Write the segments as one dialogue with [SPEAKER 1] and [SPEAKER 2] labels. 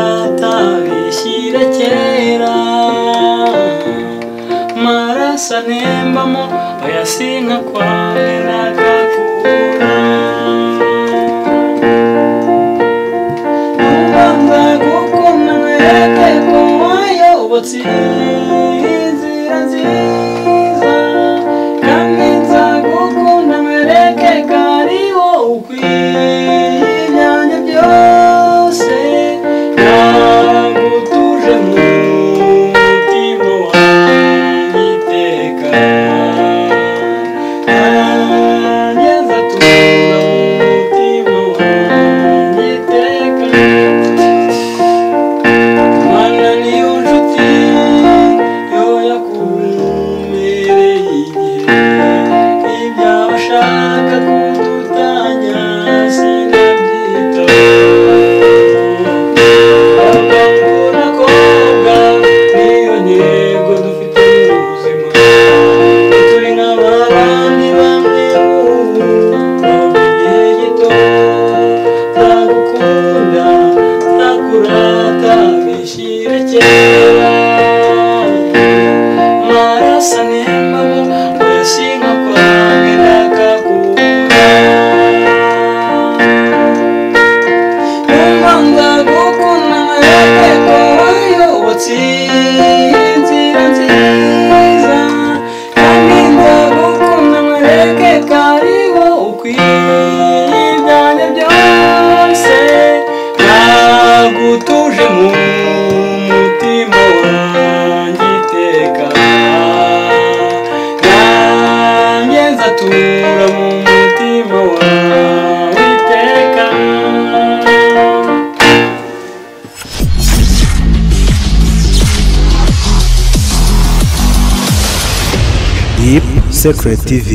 [SPEAKER 1] Nzakurata bishyire kera, maraso anembamo oya sinkakwange ndakakubura. Numva nzagukunda nkwereke ko wayobotse inzira nziza, kandi nzagukunda nkwereke ko ari wowe ukwiye ibyanjye byose. Nagutuje mu mutima wanjye iteka, nanjye nzatura mu mutima wanjye iteka. Imana niyo nshuti yo yakumereye igihe, iby'abashaka kudutanya sinabyitaho. Abahungu n'abakobwa niyo ntego dufite mu buzima, turi nk'abandi bamwe ubu bava igihe gito. Nzagukunda nzakurata bishyire kera, maraso anembamo oya sinkakwange ndakakubura. Numva nzagukunda nkwereke ko wayobotse inzira nziza, kandi nzagukunda nkwereke ko ari wowe ukwiye ibyanjye byose. Nagutuje mu mutima wanjye iteka, nanjye nzatura mu mutima wawe iteka.
[SPEAKER 2] Deep Secret TV,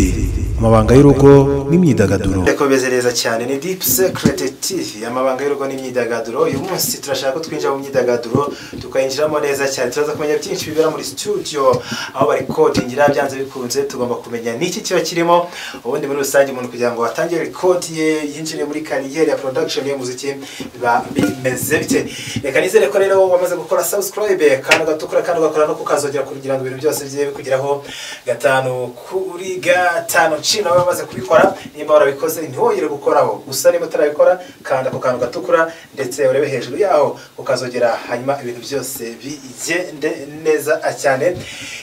[SPEAKER 2] amabanga y'urugo n'imyidagaduro.
[SPEAKER 3] Yakomeze neza cyane, ni Deep Secret TV, amabanga y'urugo n'imyidagaduro. Uyu munsi turashaka ko twinjira mu myidagaduro, tukayinjiramo neza cyane. Turaza kumenya byinshi bibera muri studio aho barekodingira. Byanze bikunze tugomba kumenya niki kiba kirimo. Ubundi muri rusange umuntu kugira ngo atangire record ye, yinjire muri kariyeri ya production y'umuziki, biba bimeze bite? Reka nizere ko rero wamaze gukora subscribe, kandi ugatukura, kandi ugakora no kukazogera kugira ngo ibintu byose bigiye bikugeraho 5 kuri 5. Nshima bamaze kubikora. Nimba warabikoze ntiwongere gukoraho gusa, niba utarabikora kanda ku kantu gatukura ndetse urebe hejuru yaho ukazogera, hanyuma ibintu byose bigende neza cyane.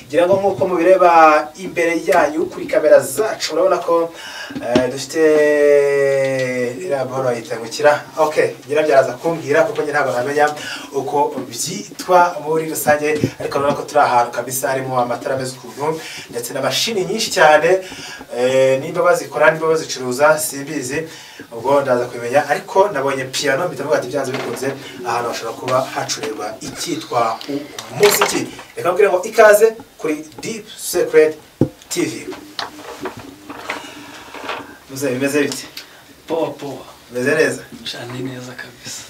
[SPEAKER 3] Ngira ngo nk'uko mubireba imbere yanyu kuri kamera zacu, urabona ko dufite iriya boro bayitangukira. Okay, ngira byaraza kumbwira kuko njye ntabwo namenya uko byitwa muri rusange, ariko urabona ko turi ahantu kabisa harimo amatara ameze ukuntu ndetse n'amashini nyinshi cyane. Nimba bazikora nimba bazicuruza simbizi, ubwo ndaza kubimenya, ariko nabonye piano mpita mvuga ati byanze bikunze ahantu hashobora kuba hacurirwa icyitwa umuziki. Reka mbwire ngo ikaze kuri Deep Secret TV. Muze bimeze bite?
[SPEAKER 1] Poa poa.
[SPEAKER 3] Bimeze neza?
[SPEAKER 1] Ni neza kabisa.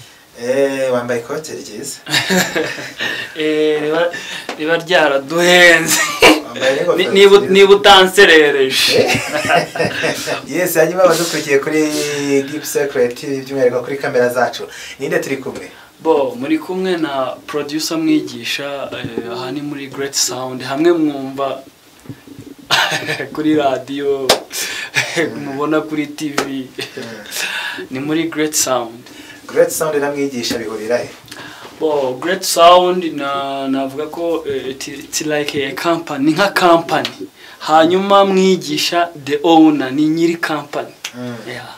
[SPEAKER 3] Wambaye ikote ryiza.
[SPEAKER 1] Riba ryaraduhenze.
[SPEAKER 3] Wambaye n'ingofero.
[SPEAKER 1] Niba utanserereje.
[SPEAKER 3] Yes, hanyuma abadukurikiye kuri Deep Secret TV by'umwihariko kuri kamera zacu, ninde turi kumwe?
[SPEAKER 1] Bo muri kumwe na producer Mwigisha, aha ni muri Great Sound, hamwe mwumva kuri radio, mubona kuri TV. Ni muri Great Sound.
[SPEAKER 3] Great Sound na Mwigisha bihurira he?
[SPEAKER 1] Bo Great Sound na navuga ko it's like a company, nka company. Hanyuma Mwigisha the owner ni nyiri company. Yeah.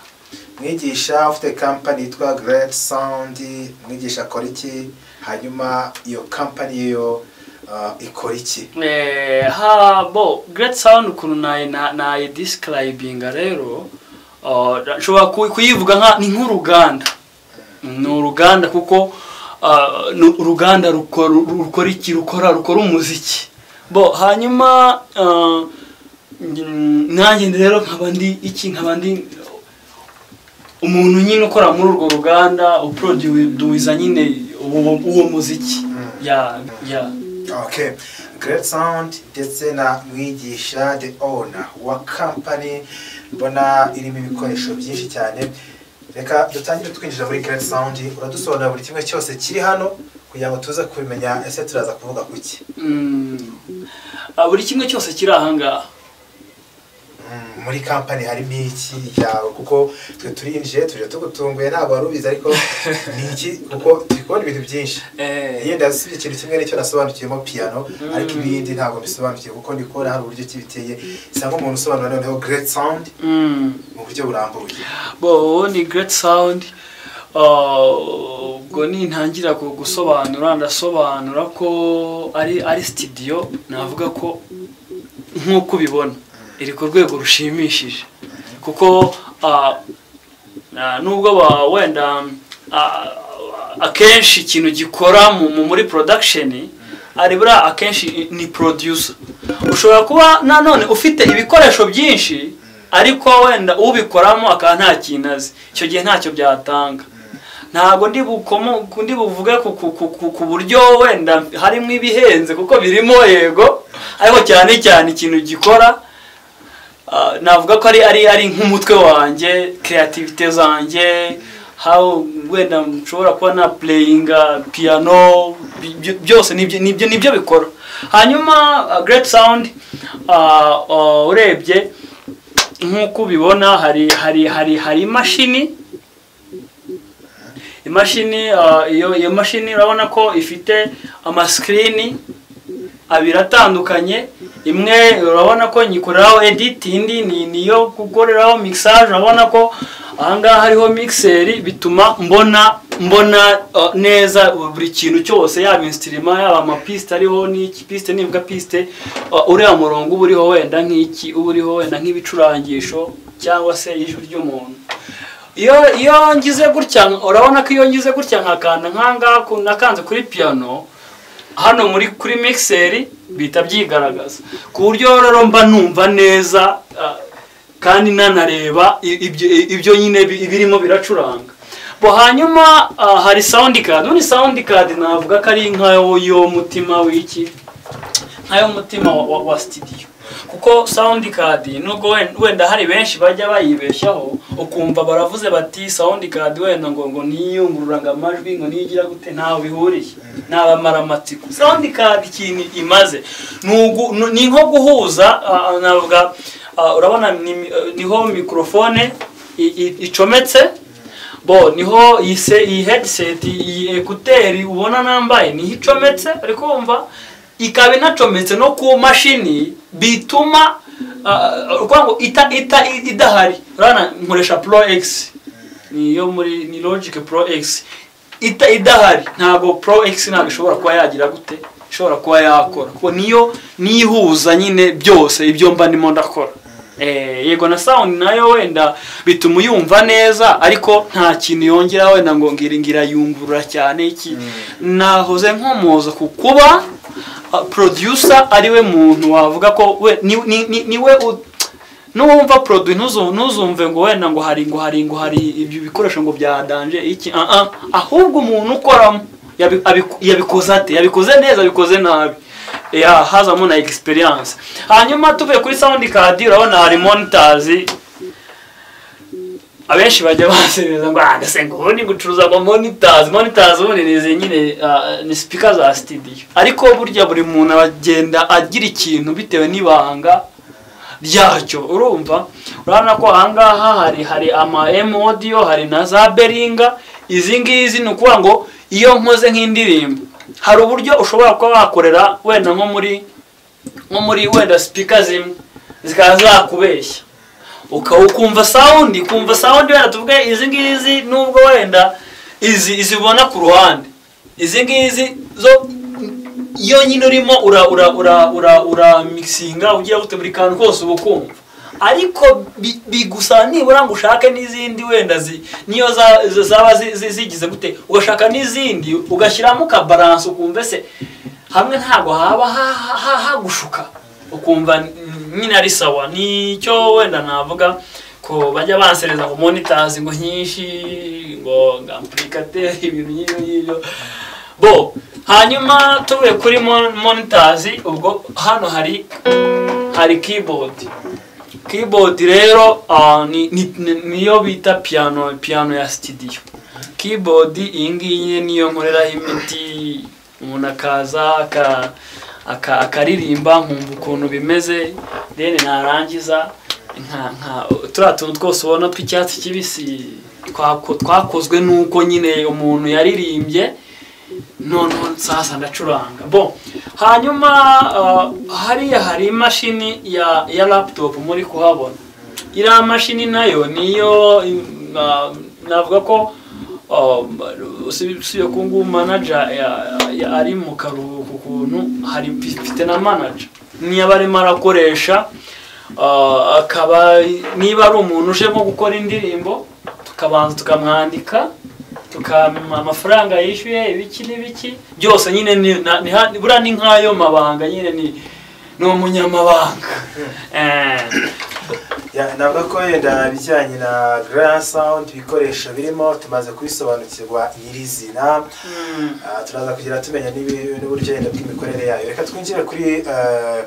[SPEAKER 3] Mwigisha ufite company yitwa Great Sound, Mwigisha akora iki? Hanyuma iyo company yo ikora iki?
[SPEAKER 1] Bo Great Sound ukuntu nayi describinga rero, nshobora kuyivuga nka ni nk'uruganda. Ni uruganda kuko ni uruganda rukora iki, rukora umuziki. Bo hanyuma nanjye rero nkaba ndi iki, nkaba ndi umuntu nyine ukora muri urwo ruganda uproduce nyine uwo muziki. Ya.
[SPEAKER 3] Okay, Great Sound ndetse na Mwigisha the owner wa company, mbona irimo ibikoresho byinshi cyane. Reka dutangire twinjira muri Great Sound. Uradusobanurira buri kimwe cyose kiri hano kugira ngo tuze kubimenya ese turaza kuvuga kuki.
[SPEAKER 1] Buri kimwe cyose kiri ahangaha.
[SPEAKER 3] Muri company harimo iki yawe, kuko twe turinjiye tuje tugutunguye ntabwo wari ubizi, ariko ni iki, kuko turi kubona ibintu byinshi. Yenda usibye ikintu kimwe nicyo nasobanukiyemo, piano, ariko ibindi ntabwo mbisobanukiye kuko ndi kubona hari uburyo kibiteye. Isa nk'umuntu usobanura noneho Great Sound mu buryo burambuye.
[SPEAKER 1] Bo ni Great Sound, ubwo nintangira gusobanura ndasobanura ko ari studio, navuga ko nk'uko ubibona iri ku rwego rushimishije, kuko nubwo wenda akenshi ikintu gikora muri production ari buriya akenshi ni producer. Ushobora kuba nanone ufite ibikoresho byinshi ariko wenda ubikoramo akaba nta kintu azi, icyo gihe ntacyo byatanga. Ntabwo ndi buvuge ku buryo wenda harimo ibihenze kuko birimo, yego, ariko cyane cyane ikintu gikora navuga ko ari nk'umutwe wanjye, creativity zanjye, how wenda nshobora kuba na playinga piano, byose nibyo bikora. Hanyuma Great Sound, urebye nk'uko ubibona hari imashini, iyo mashini urabona ko ifite amasikirini abiri atandukanye. Imwe urabona ko nyikoreraho edit, indi niyo gukoreraho mixage. Urabona ko ahangaha hariho mixer, bituma mbona neza buri kintu cyose, yaba instrument, yaba amapiste ariho n'iki piste, nivuga piste uriya murongo uba uriho wenda nk'iki, uba uriho wenda nk'ibicurangisho cyangwa se ijwi ry'umuntu. Iyo ngize gutya, urabona ko iyo ngize gutya nkakanda nk'ahangaha nakanze kuri piano hano muri kuri mixer bita byigaragaza, ku buryo rero mba numva neza kandi nanareba ibyo nyine ibirimo biracuranga. Bo hanyuma hari sound card. Ubundi sound card navuga ko ari nkayo yo mutima w'iki, nkayo mutima wa studio, kuko sound card nubwo wenda hari benshi bajya bayibeshyaho, ukumva baravuze bati sound card wenda ngo niyungurura amajwi, ngo niyigira gute, ntaho bihuriye n'abamara amatsiko. Sound card ikintu imaze ni nko guhuza, navuga urabona niho microphone icometse, bo niho iyi headset, iyi écouteur ubona nambaye niho icometse, uri kumva, ikaba inacometse no ku mashini, bituma ngo ita idahari. Urabona nkoresha Pro X, niyo muri ni Logic Pro X, ita idahari ntabwo Pro X ntabwo ishobora kuba yagira gute, ishobora kuba yakora, kuko niyo nihuza nyine byose ibyo mba ndimo ndakora. Yego na sound nayo wenda bituma uyumva neza, ariko nta kintu yongera wenda ngo ngira yungurura cyane iki. Nahoze nkomoza ku kuba producer ariwe muntu wavuga ko we niwe nuwumva produit ntuzumve ngo wenda ngo hari ibyo bikoresho ngo bya danger iki, ahubwo umuntu ukoramo yabikoze ate, yabikoze neza, yabikoze nabi, ya hazamo na experience. Hanyuma tuvuye kuri sound card, urabona hari monitors. Abenshi bajya basereza ngo ndase ngo ubundi gucuruza ama monitors ubundi ni nyine ni speaker za studio, ariko burya buri muntu abagenda agira ikintu bitewe n'ibanga ryacyo. Urumva urabona ko ahangaha hari ama M audio, hari na za Behringer. Izi ngizi ni ukuvuga ngo iyo nkoze nk'indirimbo hari uburyo ushobora kuba wakorera wenda nko muri wenda speaker zimwe zikaba zakubeshya, ukumva sound, kumva sound wenda tuvuge izi ngizi, nubwo wenda izi izibona ku ruhande, izi ngizi zo iyo nyine urimo ura ura ura ura ura mixinga ugira gute buri kantu kose ubukumva, ariko bigusa nibura ngo ushake n'izindi wenda niyo zaba zigize gute, ugashaka n'izindi ugashyiramo ka balance, ukumva se hamwe ntago haba hagushuka, ukumva nyine ari sawa. Nicyo wenda navuga ko bajya bansereza ngo monitors ngo nyinshi ngo amplificateur ibintu nk'ibyo bo. Hanyuma tuvuye kuri monitors, ubwo hano hari keyboard. Keyboard rero niyo bita piano ya studio. Keyboard iyi ngiyi niyo nkoreraho imiti, umuntu akaza akaririmba nkumva ukuntu bimeze, then narangiza nka turiya tuntu twose ubona tw'icyatsi kibisi twakozwe nuko nyine umuntu yaririmbye, noneho sasa ndacuranga. Bon, hanyuma hariya hari imashini ya laptop muri kuhabona. Iriya mashini nayo niyo navuga ko usibye ko ngubu manager ari mu karuhuko ukuntu, hari mfite na manager niba arimo arakoresha, akaba niba ari umuntu uje nko gukora indirimbo tukabanza tukamwandika, tukampa amafaranga yishyuye ibiki n'ibiki byose nyine, buriya ni nk'ayo mabanga nyine, ni umunyamabanga.
[SPEAKER 3] Navuga ko wenda ibijyanye na Grand Sound, ibikoresho birimo tumaze kubisobanukirwa nyirizina, turaza kugira tumenya n'uburyo yenda bw'imikorere yayo. Reka twinjire kuri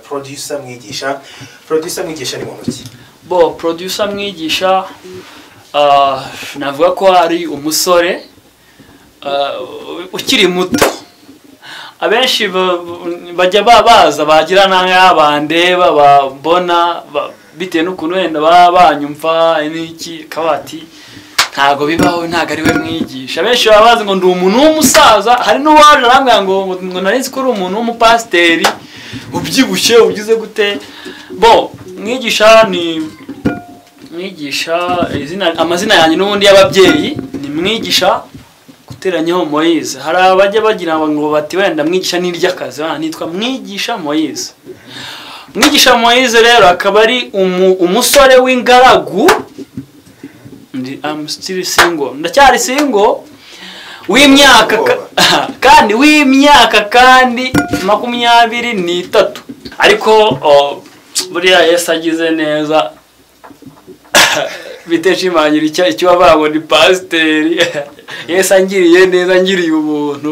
[SPEAKER 3] producer Mwigisha. Producer Mwigisha ni muntu ki?
[SPEAKER 1] Bo, producer Mwigisha navuga ko ari umusore ukiri muto. Abenshi bajya babaza bagira n'abandeba babona bitewe n'ukuntu wenda baba banyumva n'iki, kabati ntago bibaho, ntago ari we Mwigisha. Abenshi baba bazi ngo ndi umuntu w'umusaza. Hari n'uwaje arambwira ngo nari nzi ko uri umuntu w'umupasiteri ubyibushye ugize gute. Bo, Mwigisha ni Mwigisha, amazina yanjye n'ubundi y'ababyeyi ni Mwigisha guteranyaho Moise. Hari abajya bagira ngo bati wenda Mwigisha ni iry'akazi, nitwa Mwigisha Moise. Mwigisha Moise rero akaba ari umusore w'ingaragu, I'm still single, ndacyari single, w'imyaka kandi w'imyaka kandi 23. Ariko buriya Yesu agize neza biteshimangira icyo bavuga ni pasiteri. Yesu angiriye neza, angiriye ubuntu,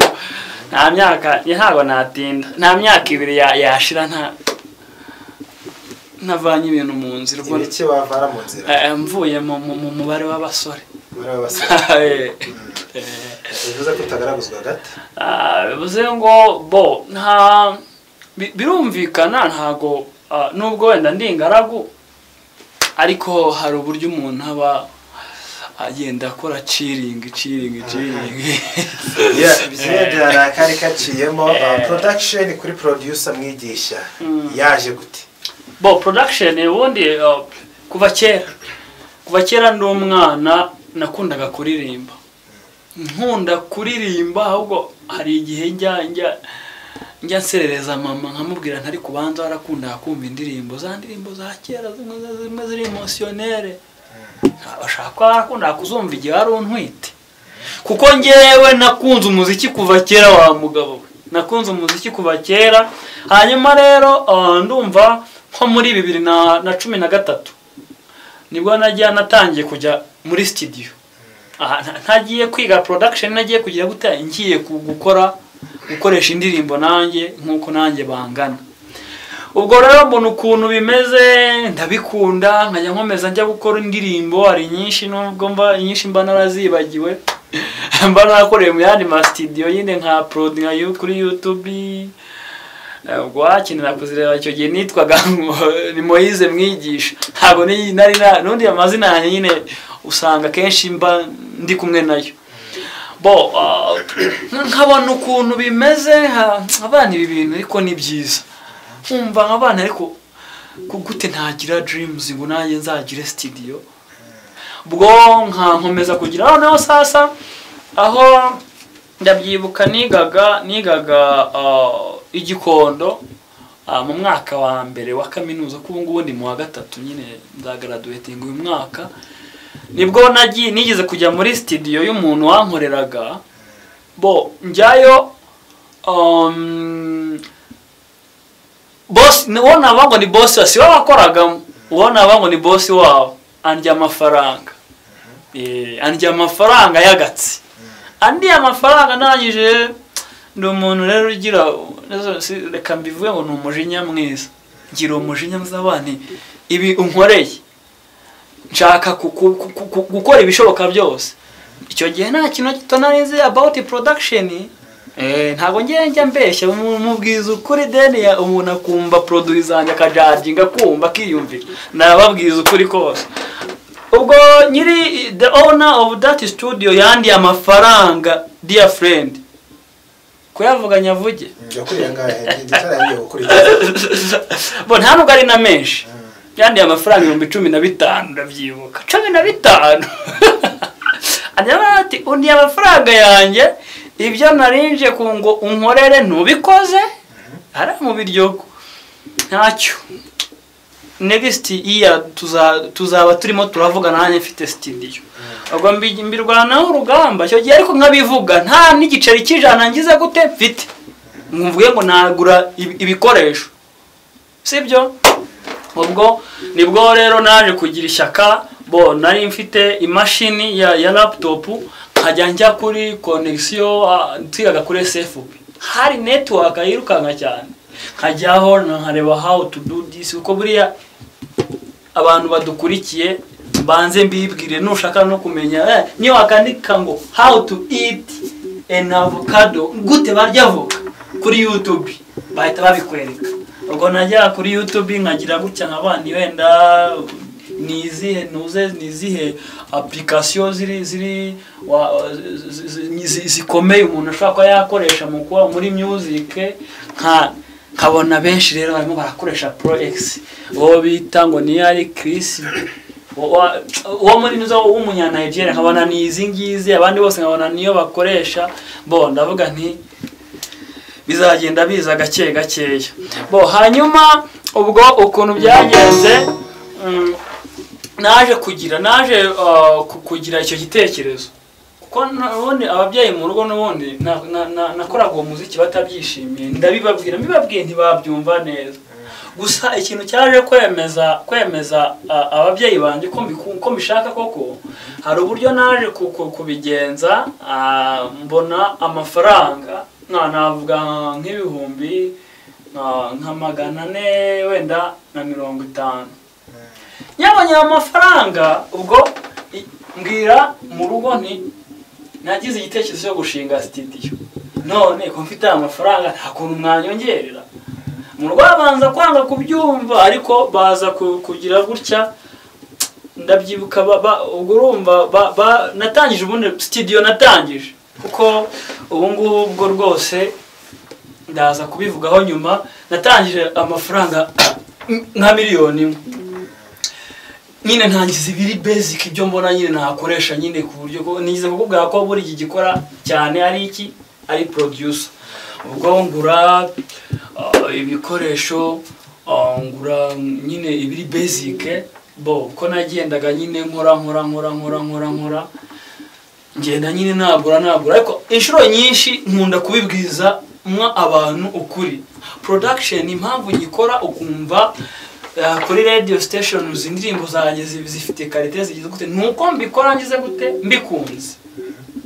[SPEAKER 1] nta myaka ntabwo natinda, nta myaka ibiri yashira nta navanye ibintu mu nzira.
[SPEAKER 3] Ibiki wavara mu nzira?
[SPEAKER 1] Mvuye mu mubare w'abasore.
[SPEAKER 3] Bivuze ko utagaraguzwa gato?
[SPEAKER 1] Bivuze ngo bo nta birumvikana, ntago nubwo wenda ndi ingaragu, ariko hari uburyo umuntu aba agenda akora chilling.
[SPEAKER 3] Yeah, kari kaciyemo. Production kuri producer Mwigisha yaje gute?
[SPEAKER 1] Bo, production ubundi kuva kera ndi umwana nakundaga kuririmba, nkunda kuririmba, ahubwo hari igihe njya nserereza mama nkamubwira ntari kubanza warakundaga kumva indirimbo za ndirimbo za kera zimwe ziri emotionnelle, bashaka ko warakundaga kuzumva igihe wari untwite, kuko ngewe nakunze umuziki kuva kera wa mugabo we, nakunze umuziki kuva kera. Hanyuma rero ndumva nko muri 2013 nibwo nagiye natangiye kujya muri studio. Ntagiye kwiga production, nagiye kugira gute, ngiye gukoresha indirimbo nanjye nkuko nanjye bangana. Ubwo rero mbona ukuntu bimeze ndabikunda, nkajya nkomeza njya gukora indirimbo. Hari nyinshi nubwo mba nyinshi mba narazibagiwe, mba narakoreye mu yandi ma studio nyine nka upload nka kuri YouTube. Ubwo wakenera kuzireba icyo gihe nitwaga ni Moise Mwigisha, ntabwo nari n'undi amazina yanjye nyine usanga kenshi mba ndi kumwe nayo. Bo, nkabona ukuntu bimeze, abana ibi bintu ariko ni byiza, nkumva nk'abana ariko gute ntagira dreams ngo nanjye nzagire studio. Ubwo nkomeza kugira noneho sasa aho ndabyibuka nigaga igikondo mu mwaka wa mbere wa kaminuza, kuko ngubu ndi mu wa gatatu nyine nzagraduating uyu mwaka. Nibwo nagiye nigeze kujya muri studio y'umuntu wankoreraga. Bo njyayo boss, ubona bango ni boss si wakoraga, ubona bango ni boss wabo, andya amafaranga. Andya amafaranga yagatsi, andi amafaranga nangije. Ndi umuntu rero ugira, reka mbivuge ngo ni umujinya mwiza. Ngira umujinya muzabane ibi unkoreye, nshaka gukora ibishoboka byose. Icyo gihe nta kintu gito narize about production. Ntabwo ngiye njya mbeshya, mubwiza ukuri deni ya umuntu akumva produit zanjye akajajinga kumva akiyumvira, nababwiza ukuri kose. Ubwo nyiri the owner of that studio yandiye amafaranga, dear friend, kuyavuga nyavuge bo nta nubwo ari na menshi, yandiye amafaranga 15,000, ndabyibuka 15. Ati undi amafaranga yanjye ibyo narinje ku ngo unkorere ntubikoze, ari mu biryogo ntacyo. Next year tuzaba turimo turavuga nanjye mfite studio. Ubwo mbirwanaho urugamba icyo gihe, ariko nkabivuga nta n'igiceri cy'ijana ngize gute mfite, mvuge ngo nagura ibikoresho, sibyo? Ubwo nibwo rero naje kugira ishyaka, bo nari mfite imashini ya laptop, nkajya njya kuri connection nsigaga kuri SFP, hari network yirukanka cyane, nkajyaho nkareba how to do this. Kuko buriya abantu badukurikiye banze mbibwire, nushaka no kumenya niyo wakandika ngo how to eat an avocado, gute barya avoka kuri YouTube bahita babikwereka. Ubwo najya kuri YouTube nkagira gutya nkabandi wenda nizihe nuze nizihe application ziri zikomeye umuntu ashobora kuba yakoresha mu kuba muri music, nkabona benshi rero barimo barakoresha Pro X, uwo bita ngo ni ari Chris uwo muri nizo w'umunya Nigeria, nkabona ni izi ngizi, abandi bose nkabona niyo bakoresha. Bo ndavuga nti bizagenda biza gake gakeya. Bo hanyuma ubwo ukuntu byagenze, naje kugira icyo gitekerezo, kuko n'ubundi ababyeyi mu rugo n'ubundi nakoraga uwo muziki batabyishimiye, ndabibabwira mbibabwiye ntibabyumva neza. Gusa ikintu cyaje kwemeza ababyeyi banjye ko mbishaka koko, hari uburyo naje kubigenza, mbona amafaranga navuga nk'ibihumbi nka 450 wenda na 50. Nyabonye amafaranga, ubwo mbwira mu rugo nti nagize igitekerezo cyo gushinga studio, none ko mfite amafaranga nta kuntu mwanyongerera. Mu rugo babanza kwanga kubyumva, ariko baza kugira gutya, ndabyibuka ubwo urumva natangije ubundi studio natangije, kuko ubu ngubu ubwo rwose ndaza kubivugaho nyuma, natangije amafaranga nka 1 miliyoni nyine, ntangiza ibiri basic ibyo mbona nyine nakoresha nyine, ku buryo nize kukubwira ko buri iki gikora cyane ari iki, ari producer. Ubwo ngura ibikoresho, ngura nyine ibiri basic, bo uko nagendaga nyine nkora nkora nkora nkora nkora nkora ngenda nyine nagura, ariko inshuro nyinshi nkunda kubibwiza mwa abantu ukuri. Production impamvu nyikora ukumva kuri radio stations indirimbo zanjye zifite qualité zigize gute, nuko mbikora ngize gute mbikunze,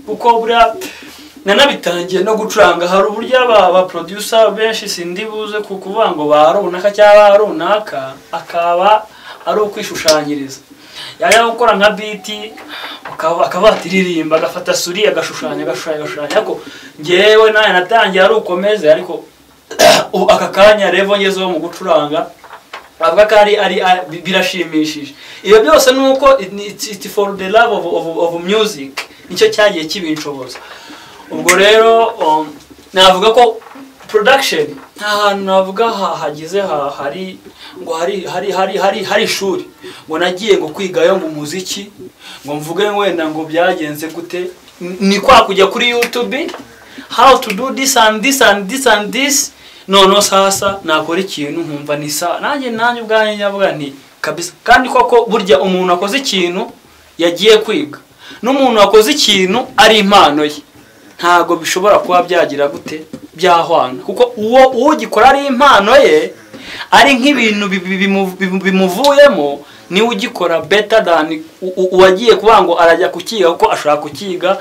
[SPEAKER 1] kuko buriya nanabitangiye no gucuranga. Hari uburyo aba producer benshi sindi buze kukuvuga ngo ba runaka cyangwa runaka, akaba ari ukwishushanyiriza, yajya gukora nka beat akaba atiririmba agafata suri agashushanya agashushanya, ariko ngewe naye natangiye ari ukomeze, ariko aka kanya level ngezeho mu gucuranga avuga ko ari birashimishije. Ibyo byose nuko it's for the love of music, nicyo cyagiye kibinshoboza. Ubwo rero navuga ko production nta hantu navuga hagize hari ngo hari hari hari hari hari ishuri ngo nagiye ngo kwigayo ngo umuziki ngo mvuge wenda ngo byagenze gute, ni kwa kujya kuri YouTube how to do this and this and this and this, none sasa nakora ikintu nkumva ni sa nanjye ubwanjye nyavuga nti kabisa. Kandi koko burya umuntu akoze ikintu yagiye kwiga n'umuntu wakoze ikintu ari impano ye, ntago bishobora kuba byagira gute byahwana, kuko uwo ugikora ari impano ye, ari nk'ibintu bimuvuyemo, ni ugikora better than uwagiye kuvuga ngo arajya kukiga kuko ashaka kukiga.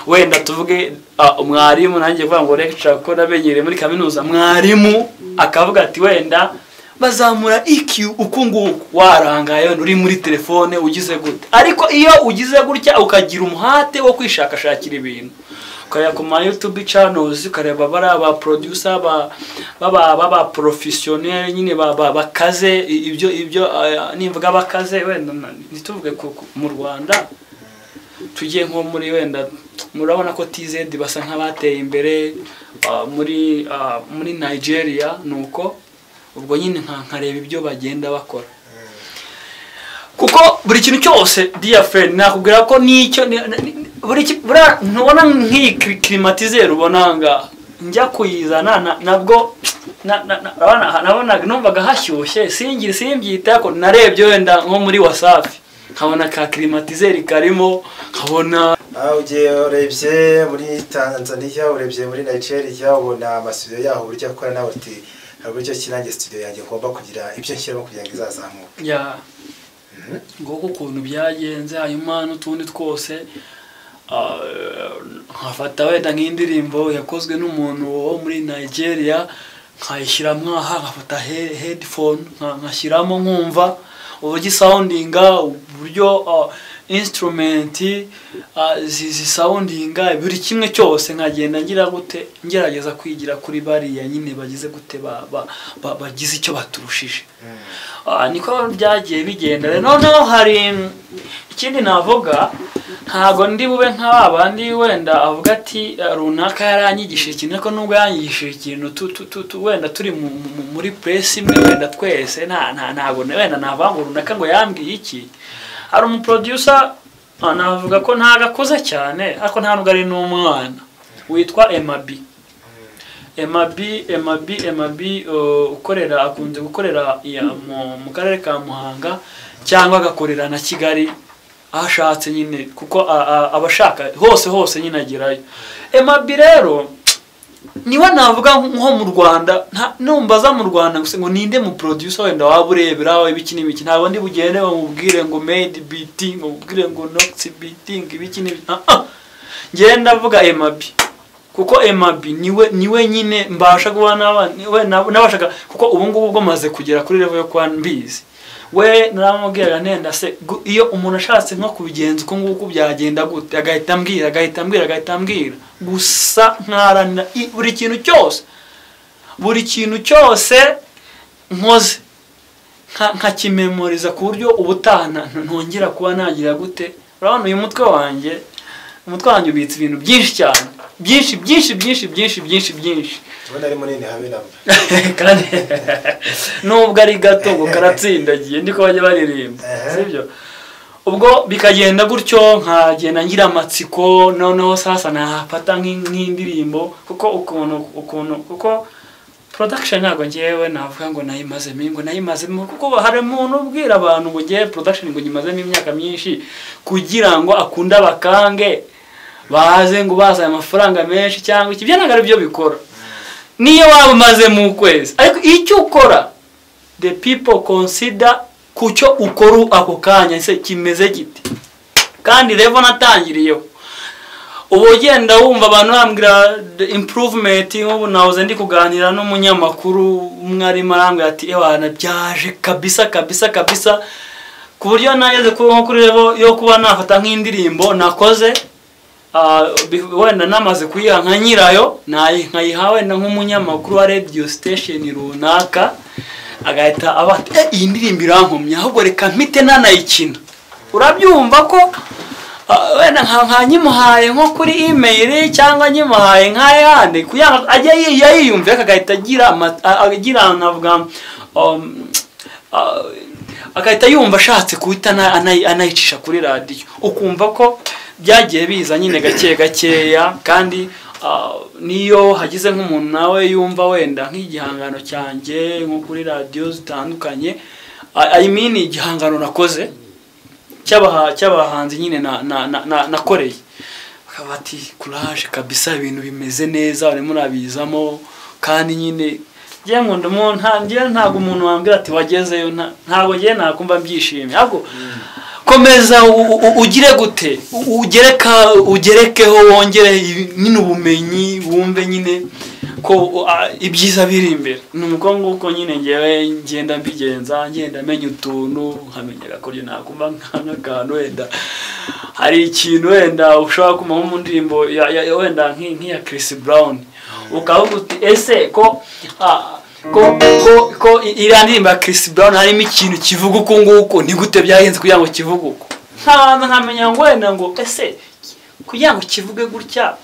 [SPEAKER 1] Wenda tuvuge umwarimu, nanjye kuvuga ngo lecture ko nabenyere muri kaminuza, mwarimu akavuga ati wenda Bazamura EQ uku nguku, warangaye uri muri telefone ugize gute. Ariko iyo ugize gutya ukagira umuhate wo kwishakashakira ibintu, ukareba ku ma YouTube channels, ukareba bari ba producer baba professionnel nyine, bakaze ibyo nimvuga bakaze, wenda ntituvuge mu Rwanda, tugiye nko muri, wenda murabona ko TZ basa nk'abateye imbere, muri Nigeria. Nuko ubwo nyine nkareba ibyo bagenda bakora, kuko buri kintu cyose, dear friend, nakubwira ko nicyo buri ntubona nk'iyi climatiseur ubona ngaha, njya kuyizana nabwo nabonaga numvaga hashyushye, singire simbyita ko narebye wenda nko muri Wasafi nkabona ka climatiseur karimo, nkabona.
[SPEAKER 3] Ugiye urebye muri Tanzania, urebye muri Nigeria, ubona amasudio yaho uburyo akora, nawe uti hari uburyo ki nanjye studio yanjye ngomba kugira ibyo nshyiramo kugira ngo izazamuke.
[SPEAKER 1] Ya, nguko ukuntu byagenze. Hanyuma n'utundi twose, nkafata wenda nk'indirimbo yakozwe n'umuntu wo muri Nigeria, nkayishyiramo aha, nkafata headphone nkashyiramo, nkumva uburyo isoundinga, uburyo instrument zisoundinga, buri kimwe cyose nkagenda ngira gute, ngerageza kwigira kuri bariya nyine bagize gute, bagize icyo baturushije. Niko byagiye bigenda. Noneho hari ikindi navuga, ntago ndi bube nka babandi wenda avuga ati runaka yaranyigishije ikintu, ariko nubwo yanyigishije ikintu wenda turi muri press imwe wenda twese, ntago wenda navuga ngo runaka ngo yambwiye iki. Hari umuproducer, navuga ko ntago akuze cyane ariko nta nubwo ari n'umwana, witwa Emabi. Emabi, Emabi, Emabi, ukorera, akunze gukorera mu karere ka Muhanga cyangwa agakorera na Kigali aho ashatse nyine, kuko abashaka hose hose nyine agerayo. Emabi rero niwe navuga nko mu Rwanda, numbaza mu Rwanda gusa ngo ninde mu producer wenda waba urebera ibiki n'ibiki, ntabwo ndi bugende bamubwire ngo Made BT, ngo mubwire ngo Nox BT, ngo ibiki n'ibiki. Ngenda ndavuga Emabi, kuko Emabi niwe nyine mbasha kuba nabashaga, kuko ubu ngubu ubwo maze kugera kuri level yo kuba mbizi. We naramubwiraga nenda se iyo umuntu ashatse nko kubigenza uko nguko byagenda gute, agahita ambwira, agahita ambwira, agahita ambwira gusa, nkarana buri kintu cyose, buri kintu cyose nkoze nkakimemoriza ku buryo ubutaha ntongera kuba nagira gute. Urabona uyu mutwe wanjye, umutwe wanjye ubitse ibintu byinshi cyane, byinshi byinshi byinshi byinshi byinshi byinshi.
[SPEAKER 3] Ubona ari munini habe namba.
[SPEAKER 1] Kandi nubwo ari gato ngo karatsindagiye, ndiko bajya baririmba, sibyo? Ubwo bikagenda gutyo, nkagenda ngira amatsiko. Noneho sasa nafata nk'indirimbo, kuko ukuntu kuko production ntabwo ngewe navuga ngo nayimazemo, kuko hari umuntu ubwira abantu ngo ngewe production ngo nyimazemo imyaka myinshi kugira ngo akunde abakange baze ngo bazaye amafaranga menshi cyangwa iki. Ibyo ntabwo ari byo bikora, niyo waba umaze mu kwezi, ariko icyo ukora the people consider kucyo ukora ako kanya se kimeze gite. Kandi level natangiriyeho, ubu ugenda wumva abantu bambwira improvement. Nk'ubu nahoze ndi kuganira n'umunyamakuru umwe, arimo arambwira ati ewana byaje kabisa kabisa kabisa, ku buryo nageze nko kuri level yo kuba nafata nk'indirimbo nakoze, wenda namaze kuyiha nka nyirayo, nkayiha wenda nk'umunyamakuru wa radio station runaka, agahita aba ati iyi ndirimbo irankomye, ahubwo reka mpite nanayikina. Urabyumva ko wenda nka nyimuhaye nko kuri email cyangwa nyimuhaye nk'ayandi kugira ngo ajye yiyumve, agahita agira navuga agahita yumva ashatse guhita anayicisha kuri radiyo. Ukumva ko byagiye biza nyine gake gakeya. Kandi niyo hagize nk'umuntu nawe yumva wenda nk'igihangano cyanjye nko kuri radiyo zitandukanye, I mean igihangano nakoze cy'abahanzi nyine nakoreye, bakaba bati courage kabisa, ibintu bimeze neza, urimo urabizamo. Kandi nyine ngiye nkunda umuntu, ntabwo umuntu wambwira ati wagezeyo, ntabwo ngiye nakumva mbyishimiye, ahubwo komeza ugire gute, ugerekeho, wongere nyine ubumenyi, wumve nyine Ko ibyiza biri imbere. Ni uko nguko nyine ngewe ngenda mbigenza, ngenda menya utuntu, nkamenya gakoryo nakumva nk'akantu wenda hari ikintu wenda ushobora kumva nko mu ndirimbo wenda nk'iya Chris Brown, ukavuga uti ese ko ko iriya ndirimbo ya Chris Brown harimo ikintu kivuga uko nguko, ni gute byagenze kugira ngo kivuge uko? Nkabanza nkamenya ngo wenda ngo ese kugira ngo kivuge gutya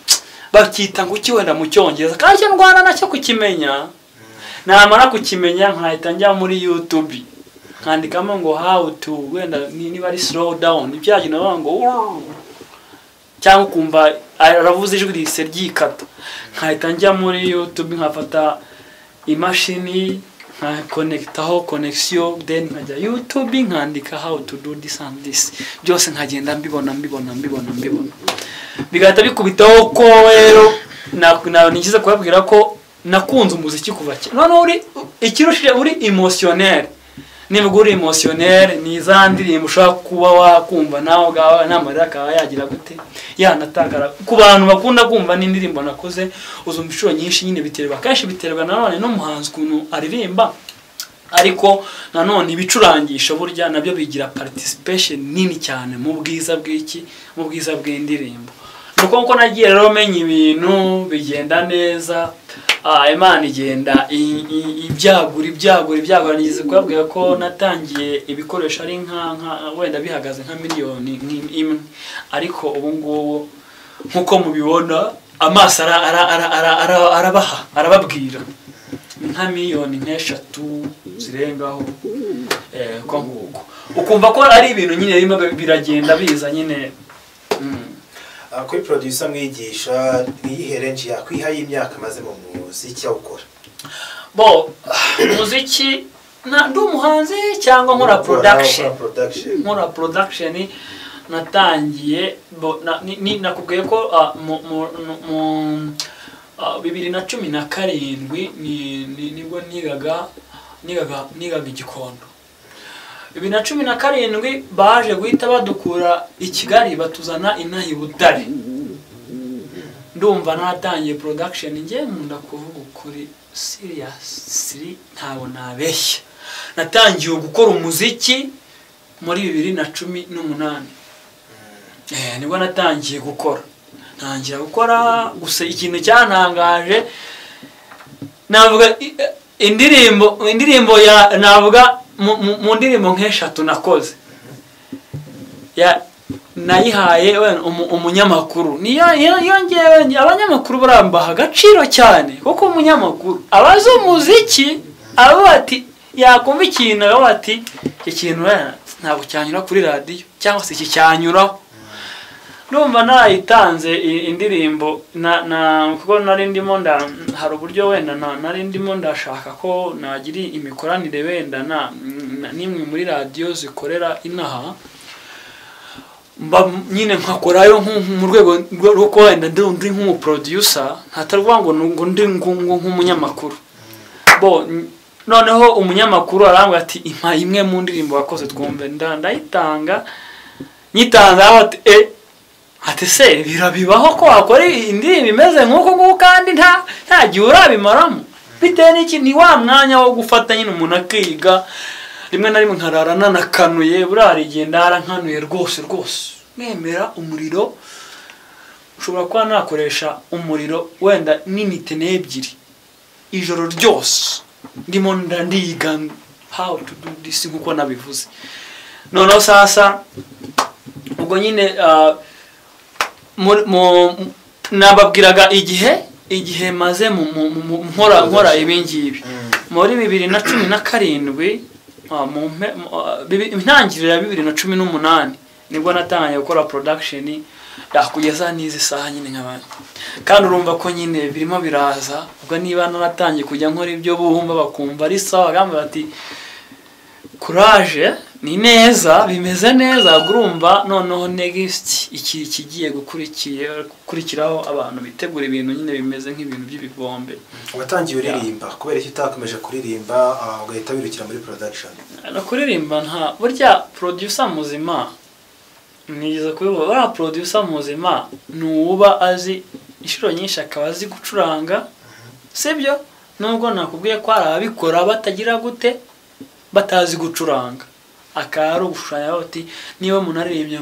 [SPEAKER 1] bacyita ngo iki wenda mu Cyongereza, kandi icyo ndwana nacyo kukimenya. Namara kukimenya nkahita njya muri YouTube nkandikamo ngo how to, wenda niba ari slow down, ibyaje navuga ngo cyangwa ukumva aravuze ijwi rihise ryikata, nkahita njya muri YouTube nkafata imashini nkakonekitaho connection, then nkajya YouTube nkandika how to do this and this, byose nkagenda mbibona mbibona mbibona mbibona, bigahita bikubitaho. Ko rero nikiza kubabwira ko nakunze umuziki kuva kera. Noneho uri ikirushije uri emotionnel, niba uri emotionnel ni za ndirimbo ushobora kuba wakumva nawe ubwawe n'amarira akaba yagira gute yanatakara. Ku bantu bakunda kumva n'indirimbo nakoze uzumva inshuro nyinshi nyine, biterwa kenshi biterwa nanone n'umuhanzi ukuntu aririmba, ariko nanone ibicurangisho burya nabyo bigira participation nini cyane mu bwiza bw'iki, mu bwiza bw'indirimbo. Nuko nko nagiye rero menya ibintu bigenda neza, Imana igenda ibyagura ibyagura ibyagura. Nigeze kubabwira ko natangiye ibikoresho ari nka wenda bihagaze nka miliyoni imwe, ariko ubu ngubu nkuko mubibona amaso arabaha arababwira nka miliyoni nk'eshatu zirengaho, ko nguko ukumva ko ari ibintu nyine birimo biragenda biza nyine.
[SPEAKER 3] Kuri producer Mwigisha, ni iyihe range yakwiha y'imyaka amaze mu muziki awukora?
[SPEAKER 1] Bo umuziki ndi umuhanzi cyangwa nkora production?
[SPEAKER 3] Production.
[SPEAKER 1] Nkora production. Natangiye nakubwiye ko mu 2017 nibwo nigaga Igikondo. 2017 baje guhita badukura i Kigali batuzana inaha i Butare. Ndumva natangiye production, ngiye nkunda kuvuga ukuri seriously ntabwo nabeshya, natangiye gukora umuziki muri 2018. Nibwo natangiye gukora, ntangira gukora. Gusa ikintu cyantangaje navuga indirimbo ya navuga mu ndirimbo nk'eshatu nakoze ya nayihaye umunyamakuru. Niyo ngewe abanyamakuru barambaha agaciro cyane, kuko umunyamakuru abazi umuziki aba ati yakumva ikintu aba ati iki kintu ntabwo cyanyura kuri radiyo cyangwa se iki cyanyuraho. Ndumva nayitanze indirimbo kuko nari ndimo hari uburyo wenda nari ndimo ndashaka ko nagira imikoranire wenda n'imwe muri radiyo zikorera inaha, nyine nkakorayo mu rwego rwo wenda ndi nk'umuproducer, ntatavuga ngo ndi nk'umunyamakuru. Bo noneho umunyamakuru arambwira ati impa imwe mu ndirimbo wakoze twumve, ndayitanga nyitanze aho ati ati se birabibaho ko wakora indirimbo imeze nk'uko nguko kandi nta gihe urabimaramo? Bitewe n'iki? Ni wa mwanya wo gufata nyine umuntu akiga, rimwe na rimwe nkarara nanakanuye, buriya hari igihe ndara nkanuye rwose rwose mwemera umuriro, ushobora kuba nakoresha umuriro wenda n'inite n'ebyiri ijoro ryose ndimo ndandiga how to do this nkuko nabivuze. Noneho sasa ubwo nyine nababwiraga igihe maze nkora ibingibi muri 2017, intangiriro ya 2018 nibwo natangiye gukora production yakugeza n'izi saha nyine nk'abandi. Kandi urumva ko nyine birimo biraza, ubwo niba naratangiye kujya nkora ibyo bumva bakumva ari sawa, bagamba bati courage ni neza bimeze neza. Urumva noneho next iki kigiye gukurikiraho abantu bitegura ibintu nyine bimeze nk'ibintu by'ibibombe.
[SPEAKER 3] Watangiye uririmba, kubera iki utakomeje kuririmba ugahita wirukira muri production?
[SPEAKER 1] No kuririmba nta burya producer muzima nigeze kubibona, buriya producer muzima ni uba azi inshuro nyinshi akaba azi gucuranga. Sibyo? Nubwo nakubwiye ko hari ababikora batagira gute, batazi gucuranga, akaba ari ugushushanya bati niba umuntu aririmbye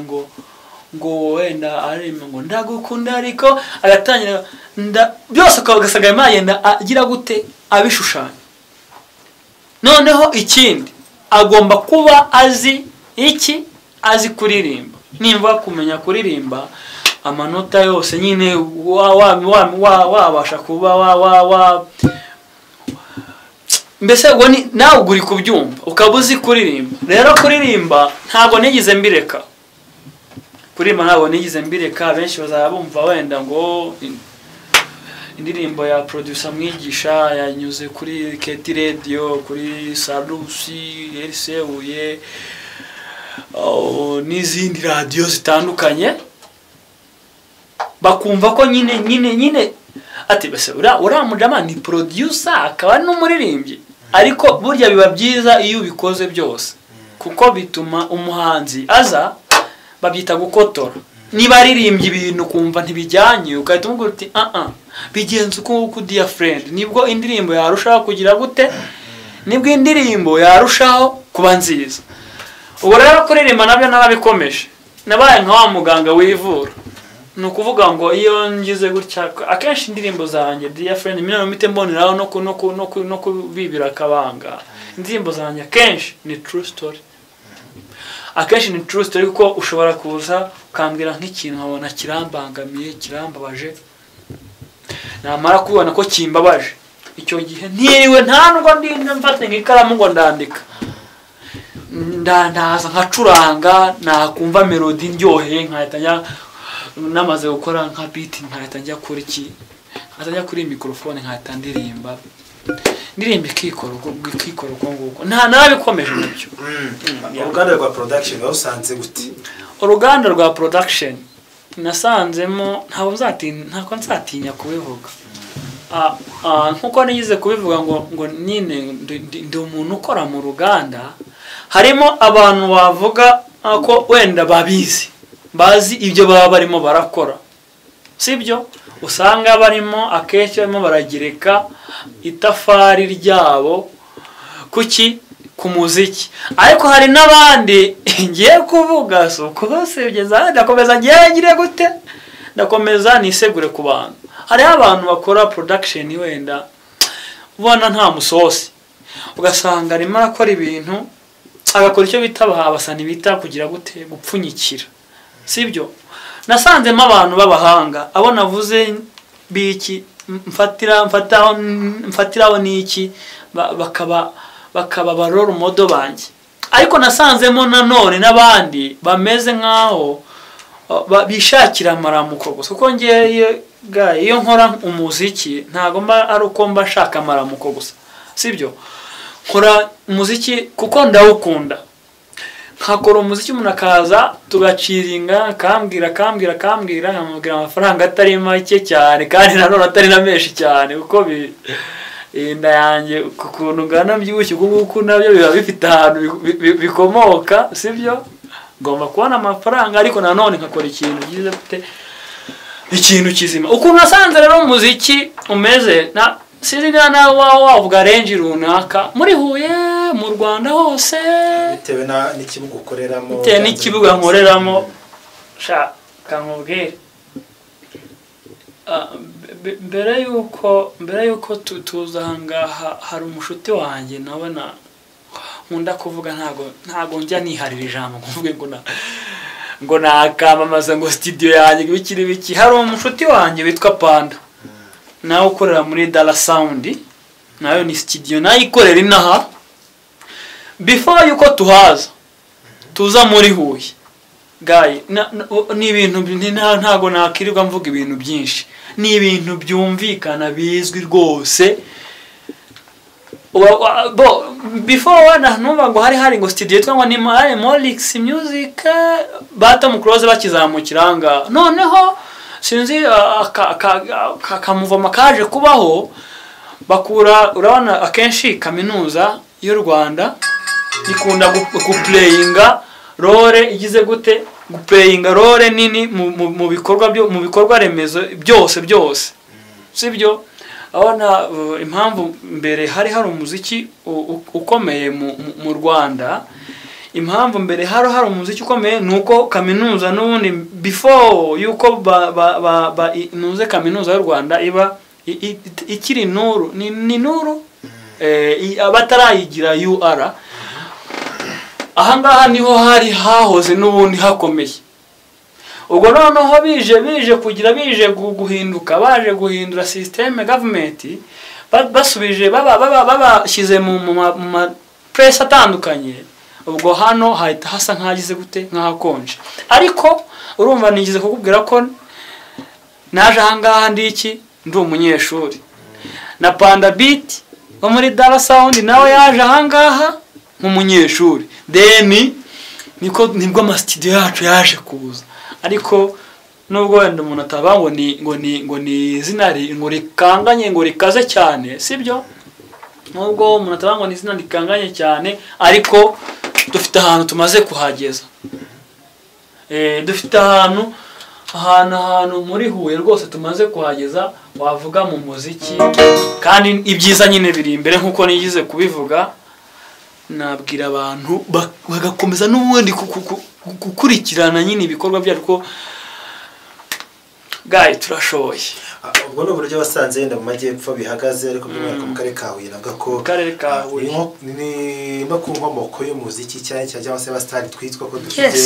[SPEAKER 1] ngo wenda aririmba ngo ndagukunda, ariko agatangira byose ugasanga arimo aragenda agira gute, abishushanya. Noneho ikindi agomba kuba azi iki, azi kuririmba. Nimba kumenya kuririmba amanota yose nyine wabasha kuba wa mbese ubwo nawe uguri kubyumva ukaba uzi kuririmba. Rero kuririmba ntabwo nigeze mbireka, kuririmba ntabwo nigeze mbireka. Benshi bazaba bumva wenda ngo indirimbo ya producer Mwigisha yanyuze kuri KT Radio, kuri Salusi, RC Huye n'izindi radiyo zitandukanye, bakumva ko nyine ati bese uriya mujama ni producer akaba n'umuririmbyi. Ariko burya biba byiza iyo ubikoze byose, kuko bituma umuhanzi aza, babyita gukotora. Niba aririmbye ibintu kumva ntibijyanye, ugahita umubwira uti bigenze uko nguko dear friend, nibwo indirimbo yarushaho kugira gute, nibwo indirimbo yarushaho kuba nziza. Ubu rero kuririmba nabyo narabikomeje, nabaye nka wa muganga wivura. Ni ukuvuga ngo iyo ngize gutya, akenshi indirimbo zanjye dear friend miliyoni mite mboneraho no kubibira akabanga. Indirimbo zanjye akenshi ni true story, akenshi ni true story, kuko ushobora kuza ukambwira nk'ikintu nkabona kirambangamiye, kirambabaje, namara kubibona ko kimbabaje, icyo gihe ntiriwe nta nubwo ndinda mfate nk'ikaramu ngo ndandika, ndaza nkacuranga, nakumva melody ndyoheye nkahita njya, namaze gukora nka beat nkahita njya kuri iki, nkahita njya kuri microphone nkahita ndirimba ikikora uko nguko. Nta nabikomeje nabyo.
[SPEAKER 3] Uruganda rwa production warusanze gute?
[SPEAKER 1] Uruganda rwa production nasanzemo, ntabwo nzatinya kubivuga, nkuko nigize kubivuga ngo nyine ndi umuntu ukora mu ruganda. Harimo abantu bavuga ko wenda babizi, bazi ibyo baba barimo barakora, sibyo? Usanga barimo akenshi barimo baragereka itafari ryabo kuki, ku muziki. Ariko hari n'abandi ngiye kuvuga, so kubasebye ndakomeza ngiye gute, ndakomeza nisegure ku bantu. Hariho abantu bakora production wenda ubona nta musosi, ugasanga arimo arakora ibintu, agakora icyo bita abasani bita kugira gute, gupfunyikira, sibyo? Nasanzemo abantu b'abahanga, abo navuze biki mfatiraho niki, bakaba ba role model banjye. Ariko nasanzemo nanone n'abandi bameze nkaho bishakira amaramuko gusa, kuko ngiye iyo nkora umuziki ntago mba ari uko mba nshaka amaramuko gusa, sibyo? Nkora umuziki kuko ndawukunda, nkakora umuziki umuntu akaza tugaciringa, akambwira nkamubwira amafaranga atari make cyane kandi nanone atari na menshi cyane, kuko inda yanjye ukuntu ngana mbyibushye uku nguku nabyo biba bifite ahantu bikomoka, sibyo? Ngomba kubona amafaranga ariko nanone nkakora ikintu cyiza, mfite ikintu kizima. Ukuntu nasanze rero umuziki umeze, na sinzi niba nawe wavuga range runaka muri Huye, mu Rwanda hose,
[SPEAKER 3] bitewe n'ikibuga ukoreramo,
[SPEAKER 1] bitewe n'ikibuga nkoreramo. Sha kankubwire, mbere yuko tuza aha ngaha, hari umushuti wanjye nawe na nkunda kuvuga, ntago njya niharira ijambo ngo mvuge ngo nakamamaza ngo studio yanjye bikiri biki. Hari umushuti wanjye witwa Panda, nawe ukorera muri Dala Sound, nayo ni studio nayo ikorera inaha. Before yuko tuhaza tuza muri Huye guy, ni ibintu ntago nakirirwa mvuga ibintu byinshi, ni ibintu byumvikana bizwi rwose. Before wana numva ngo hari ngo studio yitwa ngo ni Molix Music, ba Tom Close bakizamukiranga. Noneho sinzi akamuvoma kaje kubaho, bakura urabona akenshi kaminuza y'u Rwanda ikunda guplayinga role igize gute, guplayinga role nini mu bikorwa byo mu bikorwa remezo byose byose, sibyo? Abona impamvu mbere hari umuziki ukomeye mu Rwanda, impamvu mbere hari umuziki ukomeye nuko kaminuza n'ubundi before yuko nuze kaminuza y'u Rwanda iba ikiri nuru ni nuru abatarayigira UR, ahangaha niho hari hahoze n'ubundi hakomeye. Ubwo noneho bije kugira bije guhinduka, baje guhindura system government, basubije babashyize mu press atandukanye. Ubwo hano hahita hasa nkagize gute, nkahakonje. Ariko urumva nigize kukubwira ko naje ahangaha ndi iki, ndi umunyeshuri. Na Panda Beat wo muri Dollar Sound nawe yaje ahangaha nk'umunyeshuri. Then niko nibwo ama studio yacu yaje kuza. Ariko nubwo wenda umuntu ataba ngo ni izina ngo rikanganye ngo rikaze cyane, sibyo? Nubwo umuntu ataba ngo ni izina rikanganye cyane, ariko dufite ahantu tumaze kuhageza. Dufite ahantu muri Huye rwose tumaze kuhageza, wavuga mu muziki. Kandi ibyiza nyine biri imbere nkuko nigize kubivuga. Nabwira abantu bagakomeza n'ubundi gukurikirana nyine ibikorwa byacu ko gayi turashoboye.
[SPEAKER 3] Ubwo ni uburyo wasanze yenda mu majyepfo bihagaze, ariko by'umwihariko mu karere ka Huye navuga ko
[SPEAKER 1] karere ka Huye
[SPEAKER 3] ni no ku nkomoko y'umuziki cyane cyangwa se abasitari twitwa ko dufite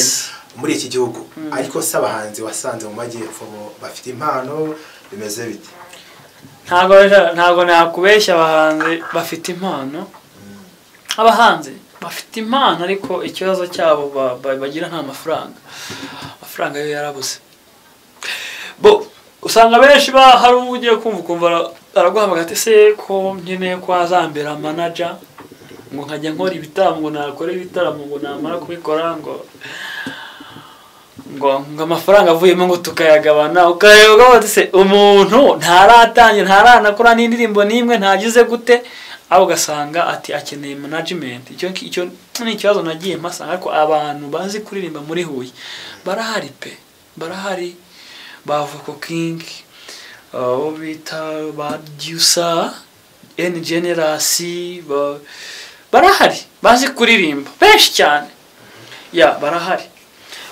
[SPEAKER 3] muri iki gihugu. Ariko se abahanzi wasanze mu majyepfo bafite impano bimeze bite?
[SPEAKER 1] Ntabwo nakubeshya, abahanzi bafite impano. Abahanzi bafite impano, ariko ikibazo cyabo bagira nta mafaranga. Amafaranga yo yarabuze. Bo usanga benshi hari ugiye kumva ukumva araguhamagara ati se ko nkeneye ko azambera manager, ngo nkajya nkora ibitaramo, ngo nakora ibitaramo, ngo namara kubikora ngo amafaranga avuyemo ngo tukayagabana. Ukareba uti se umuntu ntaratangira, ntaranakora n'indirimbo n'imwe, ntagize gute, aho ugasanga ati akeneye management. Icyo ni ikibazo nagiye mpasanga. Ariko abantu bazi kuririmba muri Huye barahari pe, barahari. Ba Vocal King, abo bita ba Dusa, N Generasi, barahari bazi kuririmba benshi cyane. Ya barahari.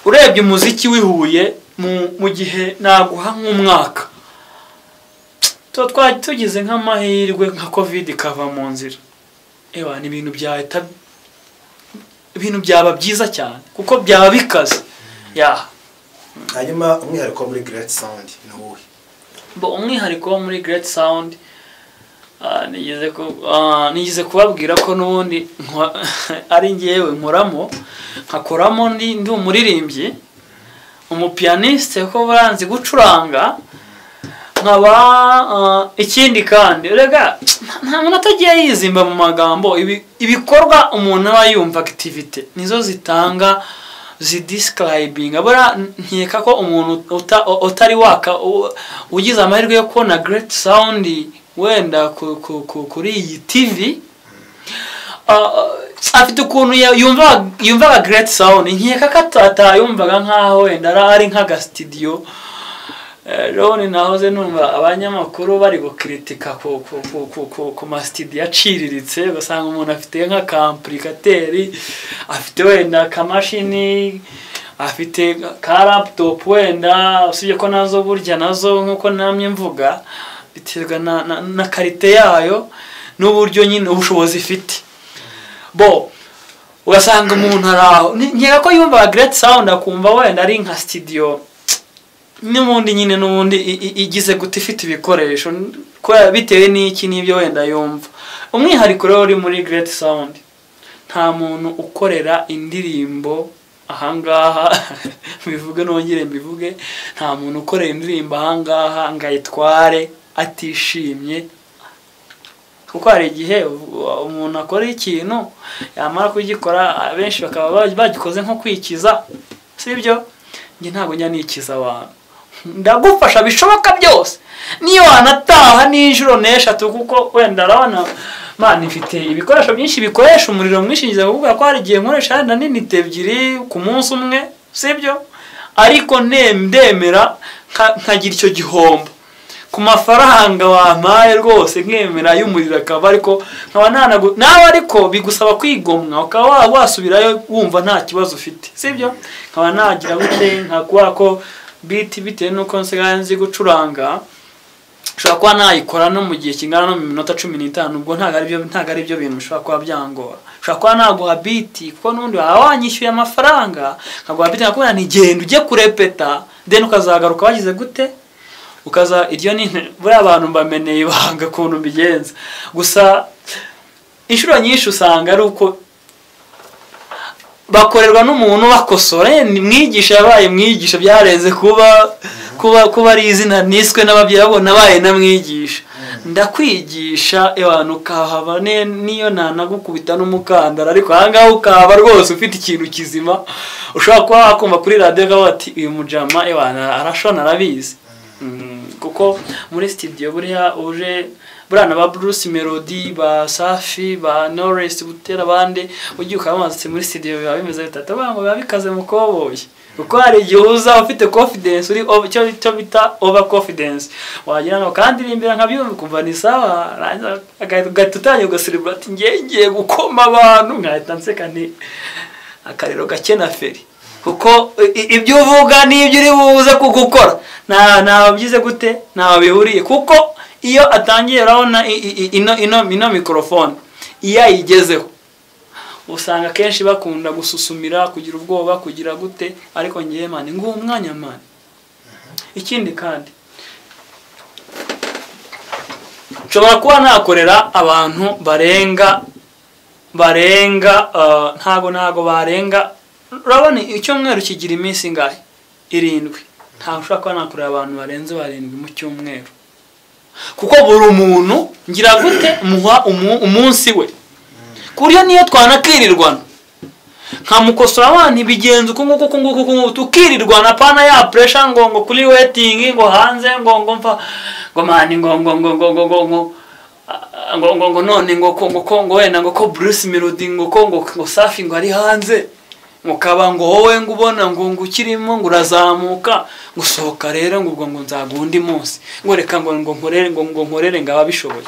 [SPEAKER 1] Urebye umuziki w'ihuye mu gihe naguha nk'umwaka, tuba tugize nk'amahirwe nka Covid ikava mu nzira, ewa ni ibintu byahita, ibintu byaba byiza cyane kuko byaba bikaze. Ya
[SPEAKER 3] hanyuma umwihariko muri Great Sound ni uwuhe?
[SPEAKER 1] Bo umwihariko muri Great Sound, nigeze kubabwira ko n'ubundi ari ngewe nkoramo, nkakoramo ndi umuririmbyi, umupianiste ko baranzi gucuranga, nkaba ikindi kandi rega nta muntu atagiye yizimba mu magambo. Ibikorwa umuntu aba yumva activity nizo zitanga zidescribing. Abora nkeka ko umuntu utari waka ugize amahirwe yo kubona Great Sound wenda kuri iyi TV, afite ukuntu yumvaga Great Sound, nkeka ko atayumvaga nkaho wenda ari nk'aga studio. Rero nahoze numva abanyamakuru bari gukritika ku ma studio aciriritse, ugasanga umuntu afite nka amplificateur, afite wenda kamashini, afite ka laptop wenda, usibye ko nazo burya nazo nkuko namye mvuga biterwa na karite yayo n'uburyo nyine ubushobozi ifite. Bo ugasanga umuntu araho, nkeka ko yumva Great Sound akumva wenda ari nka studio n'ubundi nyine n'ubundi igize gute, ifite ibikoresho bitewe n'iki n'ibyo wenda yumva. Umwihariko rero uri muri Great Sound, nta muntu ukorera indirimbo ahangaha mbivuge nongere mbivuge, nta muntu ukorera indirimbo ahangaha ngo ayitware atishimye. Kuko hari igihe umuntu akora ikintu yamara kugikora abenshi bakaba bagikoze nko kwikiza, sibyo? Njye ntabwo njya nikiza abantu, ndagufasha bishoboka byose, niyo wanataha n'inshuro n'eshatu, kuko wenda arabona man mfite ibikoresho byinshi bikoresha umuriro mwinshi, ngize kuvuga ko hari igihe nkoresha na ninite ebyiri ku munsi umwe, sibyo? Ariko ndemera nkagira icyo gihombo, Ku mafaranga wampaye rwose nkemera y'umuriro akaba, ariko nkaba nanagu nawe, ariko bigusaba kwigomwa ukaba wasubirayo wumva nta kibazo ufite, sibyo? Nkaba nagira gute, nkakuba ko beat, bitewe n'uko nsigaye nzi gucuranga, ushobora kuba nayikora no mu gihe kingana no mu minota 15. Ubwo ntabwo ari byo bintu bishobora kuba byangora. Ushobora kuba naguha beat, kuko n'ubundi waba wanyishyuye amafaranga, nkaguha beat nkakubwira nti genda ujye kurepeta, then ukazagaruka wagize gute, ukaza. Iryo ni buriya abantu mbameneye ibanga ukuntu mbigenza. Gusa inshuro nyinshi usanga ari uko bakorerwa n'umuntu bakosora. Ni mwigisha, yabaye mwigisha, byarenze kuba ari izina niswe n'ababyeyi, ahubwo nabaye na mwigisha. Ndakwigisha abantu ukahaba, niyo nanagukubita n'umukandara, ariko ahangaha ukahaba rwose ufite ikintu kizima ushobora kuba wakumva kuri radiyo ukavuga ati uyu mujama ewana arashona, arabizi. Kuko muri studio buriya uje, buriya na ba Bruce Melody, ba Safi, ba Knowless Butera, abandi ugiye ukabamaze muri studio biba bimeze bitatu, bavuga ngo biba bikaze mu koboyi, kuko hari igihe uza ufite confidence, uri icyo bita over confidence, wagira ngo kandi irimbira nkabyumva ukumva ni sawa, rangiza ugahita utangira ugaserebura ati ngiye gukoma abantu, nkahita nseka nti akariro gake na feri, kuko ibyo uvuga n'ibyo uri buze kugukora nta byize gute, ntaho bihuriye. Kuko iyo atangiye, urabona ino mikorofone iyo ayigezeho, usanga akenshi bakunda gususumira, kugira ubwoba, kugira gute, ariko ngewe man nguha umwanya man. Ikindi kandi, nshobora kuba nakorera abantu barenga, ntago barenga. Urabona icyumweru kigira iminsi ingahe? 7. Ntabwo ushobora kuba nakorera abantu barenze barindwi mu cyumweru, kuko buri muntu ngira gute, muha umunsi we, ku buryo niyo twanakirirwana nkamukosora abana ibigenza uku nguku, uku nguku, uku nguku, tukirirwana, apana ya pressure ngo kuri waiting, ngo hanze, ngo mfa ngo man, ngo none ngo ko ngo wenda ngo ko Bruce Melody, ngo ko ngo Safi ngo ari hanze, ngo kaba ngo wowe ngo ubona ngo ukirimo ngo urazamuka, ngo sohoka rero, ngo ubwo ngo nzaguha undi munsi, ngo reka ngo nkorere, ngo nkorere ngo ababishoboye.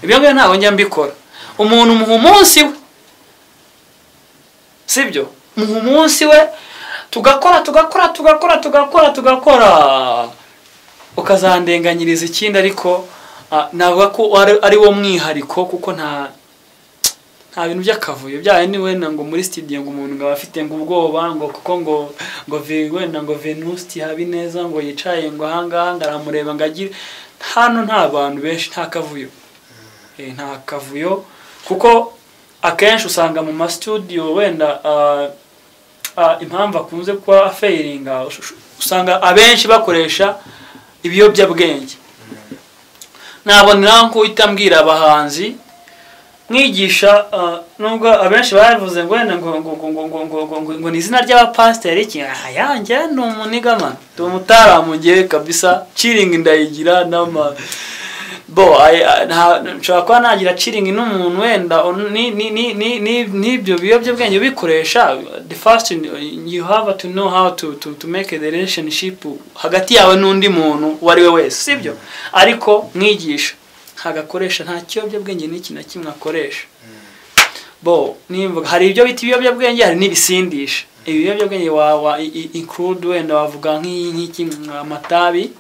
[SPEAKER 1] Ibyo ngibyo ntabwo njya mbikora. Umuntu muha umunsi we, sibyo? Muha umunsi we, tugakora, tugakora, tugakora, tugakora, tugakora, ukazandenganyiriza ikindi. Ariko navuga ko ari wo mwihariko, kuko nta bintu by'akavuyo byayo. Ni wenda ngo muri studio ngo umuntu ngo aba afite ngo ubwoba, ngo kuko ngo wenda ngo Venuste Habineza ngo yicaye ngo ahangaha ngo aramureba ngo agire hano. Nta bantu benshi, nta kavuyo. Nta kavuyo, kuko akenshi usanga mu ma studio wenda impamvu akunze kuba afailinga, usanga abenshi bakoresha ibiyobyabwenge. Nabonera ko uhita mbwira abahanzi mwigisha, nubwo abenshi bavuze ngo wenda ngo ni izina ry'abapasiteri iki, yanjye ni umunigga man, ndi umutaramu ngewe kabisa. Chilling ndayigira n'ama bo nshobora kuba nagira chilling n'umuntu wenda ni n'ibyo biyobyabwenge bikoresha. The first you have to know how to make a relationship hagati yawe n'undi muntu uwo ari we wese, sibyo? Ariko mwigisha ntabwo akoresha, nta kiyobyabwenge n'iki na kimwe akoresha. Bo nimvuga hari ibyo bita ibiyobyabwenge, hari n'ibisindisha. Ibiyobyabwenge wa include wenda wavuga nk'iki, amatabi,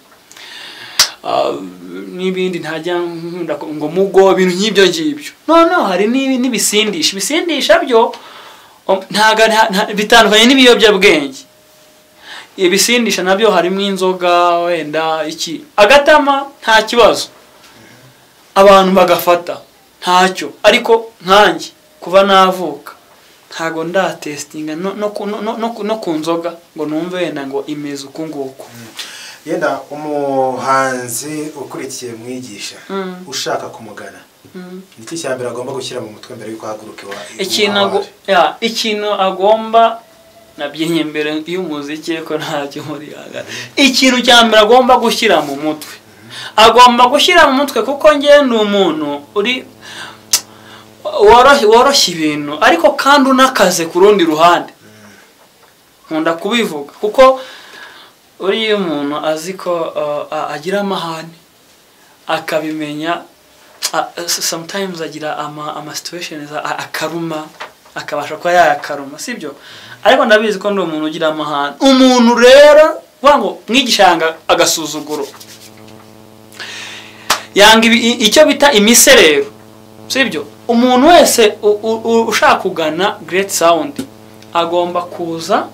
[SPEAKER 1] n'ibindi ntajya nkunda ngo mugo, ibintu nk'ibyo ngibyo. No hari n'ibisindisha. Ibisindisha byo ntago bitandukanye n'ibiyobyabwenge. Ibisindisha nabyo harimo inzoga, wenda iki, agatama nta kibazo, abantu bagafata ntacyo. Ariko nkanjye kuva navuka ntago ndatestinga no ku nzoga ngo numve wenda ngo imeze uku nguku.
[SPEAKER 3] Yenda umuhanzi ukurikiye mwigisha ushaka kumugana, niki cya mbere agomba gushyira mu mutwe mbere y'uko ahaguruka
[SPEAKER 1] Ikintu
[SPEAKER 3] iwawe?
[SPEAKER 1] Ya, ikintu agomba, nabyinnye mbere y'umuziki ariko ntacyo muri hagati. Ikintu cya mbere agomba gushyira mu mutwe, agomba gushyira mu mutwe, kuko njye ni umuntu uri woroshya ibintu, ariko kandi unakaze ku rundi ruhande. Nkunda kubivuga kuko uriya umuntu azi ko agira amahane. akabimenya. Sometimes agira ama situations akaruma, akabasha kuba yayakaruma, sibyo? Ariko ndabizi ko ndi umuntu ugira amahane. Umuntu rero wango Mwigisha yanga agasuzuguro, yanga icyo bita imiserero, sibyo? Umuntu wese ushaka kugana Great Sound agomba kuza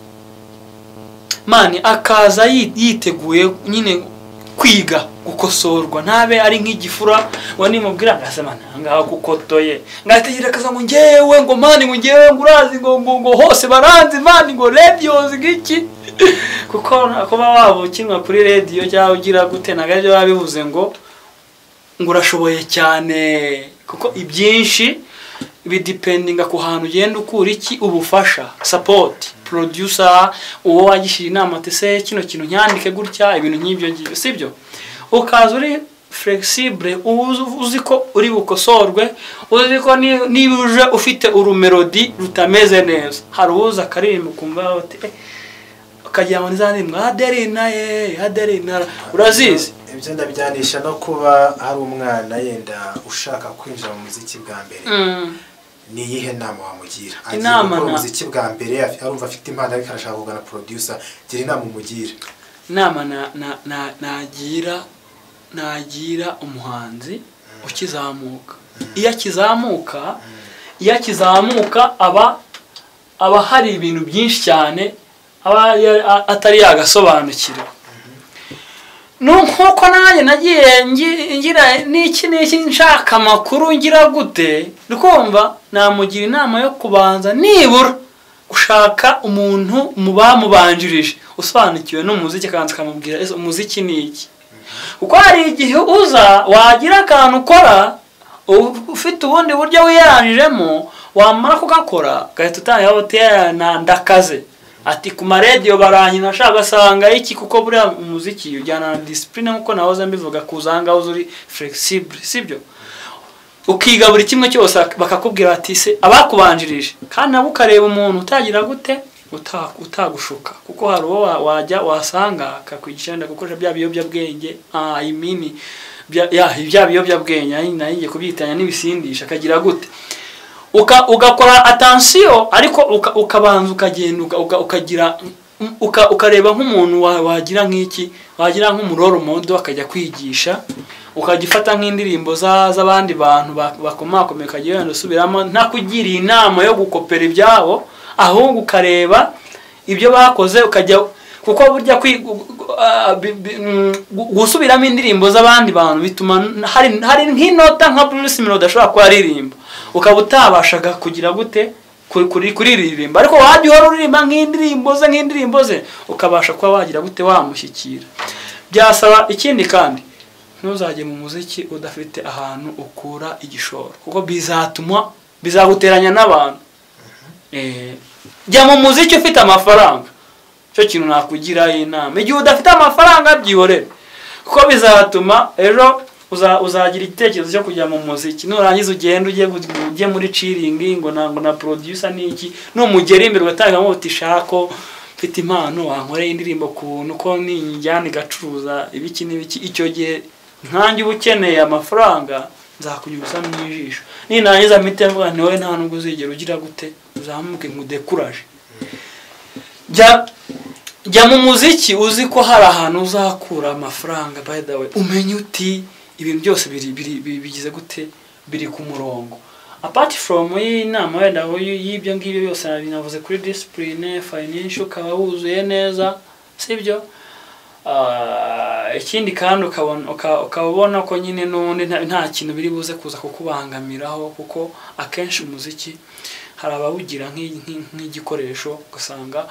[SPEAKER 1] mani akaza yiteguye nyine kwiga gukosorwa, ntabe ari nk'igifura ngo nimubwira ngasema ngaho kukotoye ngategira akaza ngo ngewe ngo mani ngo ngewe ngo urazi ngo hose baranzi mani ngo radios ngiki, kuko kuba waba ukinwa kuri radio cyangwa ugira gute ntabwo babivuze ngo urashoboye cyane, kuko ibyinshi bidependinga ku hantu ugenda ukura iki ubufasha, support, producer, uwo wagishira inama ati se kino kintu nyandike gutya, ibintu nk'ibyo ngibyo, sibyo? Ukaza uri flexible, uzi ko uri bukosorwe, uzi ko niba uje ufite urumelodi rutameze neza, hari uza akaririmba ukumva uti ukagira ngo nizandirimbo Adelina ye Adelina, urazizi.
[SPEAKER 3] Ibyo ndabijyanisha no kuba hari umwana yenda ushaka kwinjira mu muziki bwa mbere. Ni iyihe nama wamugira?
[SPEAKER 1] Inama
[SPEAKER 3] mu muziki bwa mbere arumva afite impano ariko arashaka kugana producer, gira inama umugira.
[SPEAKER 1] Inama nagira umuhanzi ukizamuka. Iyo akizamuka aba hari ibintu byinshi cyane aba atari yagasobanukirwa. Nuko nanjye nagiye ngira n'iki n'iki nshaka amakuru ngira gute, ndikumva namugira inama yo kubanza nibura gushaka umuntu mu bamubanjirije usobanukiwe n'umuziki, akabanza akamubwira ese umuziki ni iki, kuko hari igihe uza wagira akantu ukora ufite ubundi buryo wiyaranjemo, wamara kugakora ugahita utangira uti ndakaze ati ku maradiyo baranyina ashaka asanga iki, kuko buriya umuziki ujyana na discipline nkuko nahoze mbivuga, kuzanga uri flexible, sibyo? Ukiga buri kimwe cyose bakakubwira ati se abakubanjirije, kandi nabo ukareba umuntu utagira gute utagushuka, kuko hari uwo wajya wasanga akakwigisha wenda gukoresha bya biyobyabwenge, I mean bya biyobyabwenge nayo kubyitanya n'ibisindisha, akagira gute ugakora attention, ariko ukabanza ukagenda ukagira ukareba nk'umuntu wagira nk'iki, wagira nk'umuroro modo akajya kwigisha, ukagifata nk'indirimbo z'abandi bantu bakomakomeye ukagira wenda usubiramo, ntakugiriye inama yo gukopera ibyabo, ahubwo ukareba ibyo bakoze ukajya, kuko burya gusubiramo indirimbo z'abandi bantu bituma hari nk'inota nka Bruce Melody ashobora kuba aririmba ukaba utabashaga kugira gute kuririmba, ariko wajya uhora uririmba nk'indirimbo ze ukabasha kuba wagira gute wamushyikira. Byasaba ikindi kandi ntuzajye mu muziki udafite ahantu ukura igishoro, kuko bizatuma bizaguteranya n'abantu. Jya mu muziki ufite amafaranga, cyo kintu nakugira inama. Igihe udafite amafaranga byihorere, kuko bizatuma ejo uzagira igitekerezo cyo kujya mu muziki, nurangiza ugende ujye muri chilling ngo na producer niki, numugera imbere ugatangamo uti shako mfite impano wankoreye indirimbo kuntu ko ninjyana igacuruza ibiki n'ibiki, icyo gihe nkanjye uba ukeneye amafaranga nzakunyuza mu ijisho, ninangiza mpite mvuga nti wowe nta nubwo uzigera ugira gute uzamuke nkudekuraje. Jya mu muziki uzi ko hari ahantu uzakura amafaranga, by the way umenye uti ibintu byose bigize gute biri ku murongo. Apart from inama wenda y'ibyo ngibyo byose navuze kuri discipline, financial ukaba wuzuye neza, sibyo? Ikindi kandi ukabona ko nyine n'ubundi nta kintu biri buze kuza kukubangamiraho, kuko akenshi umuziki hari abawugira nk'igikoresho ugasanga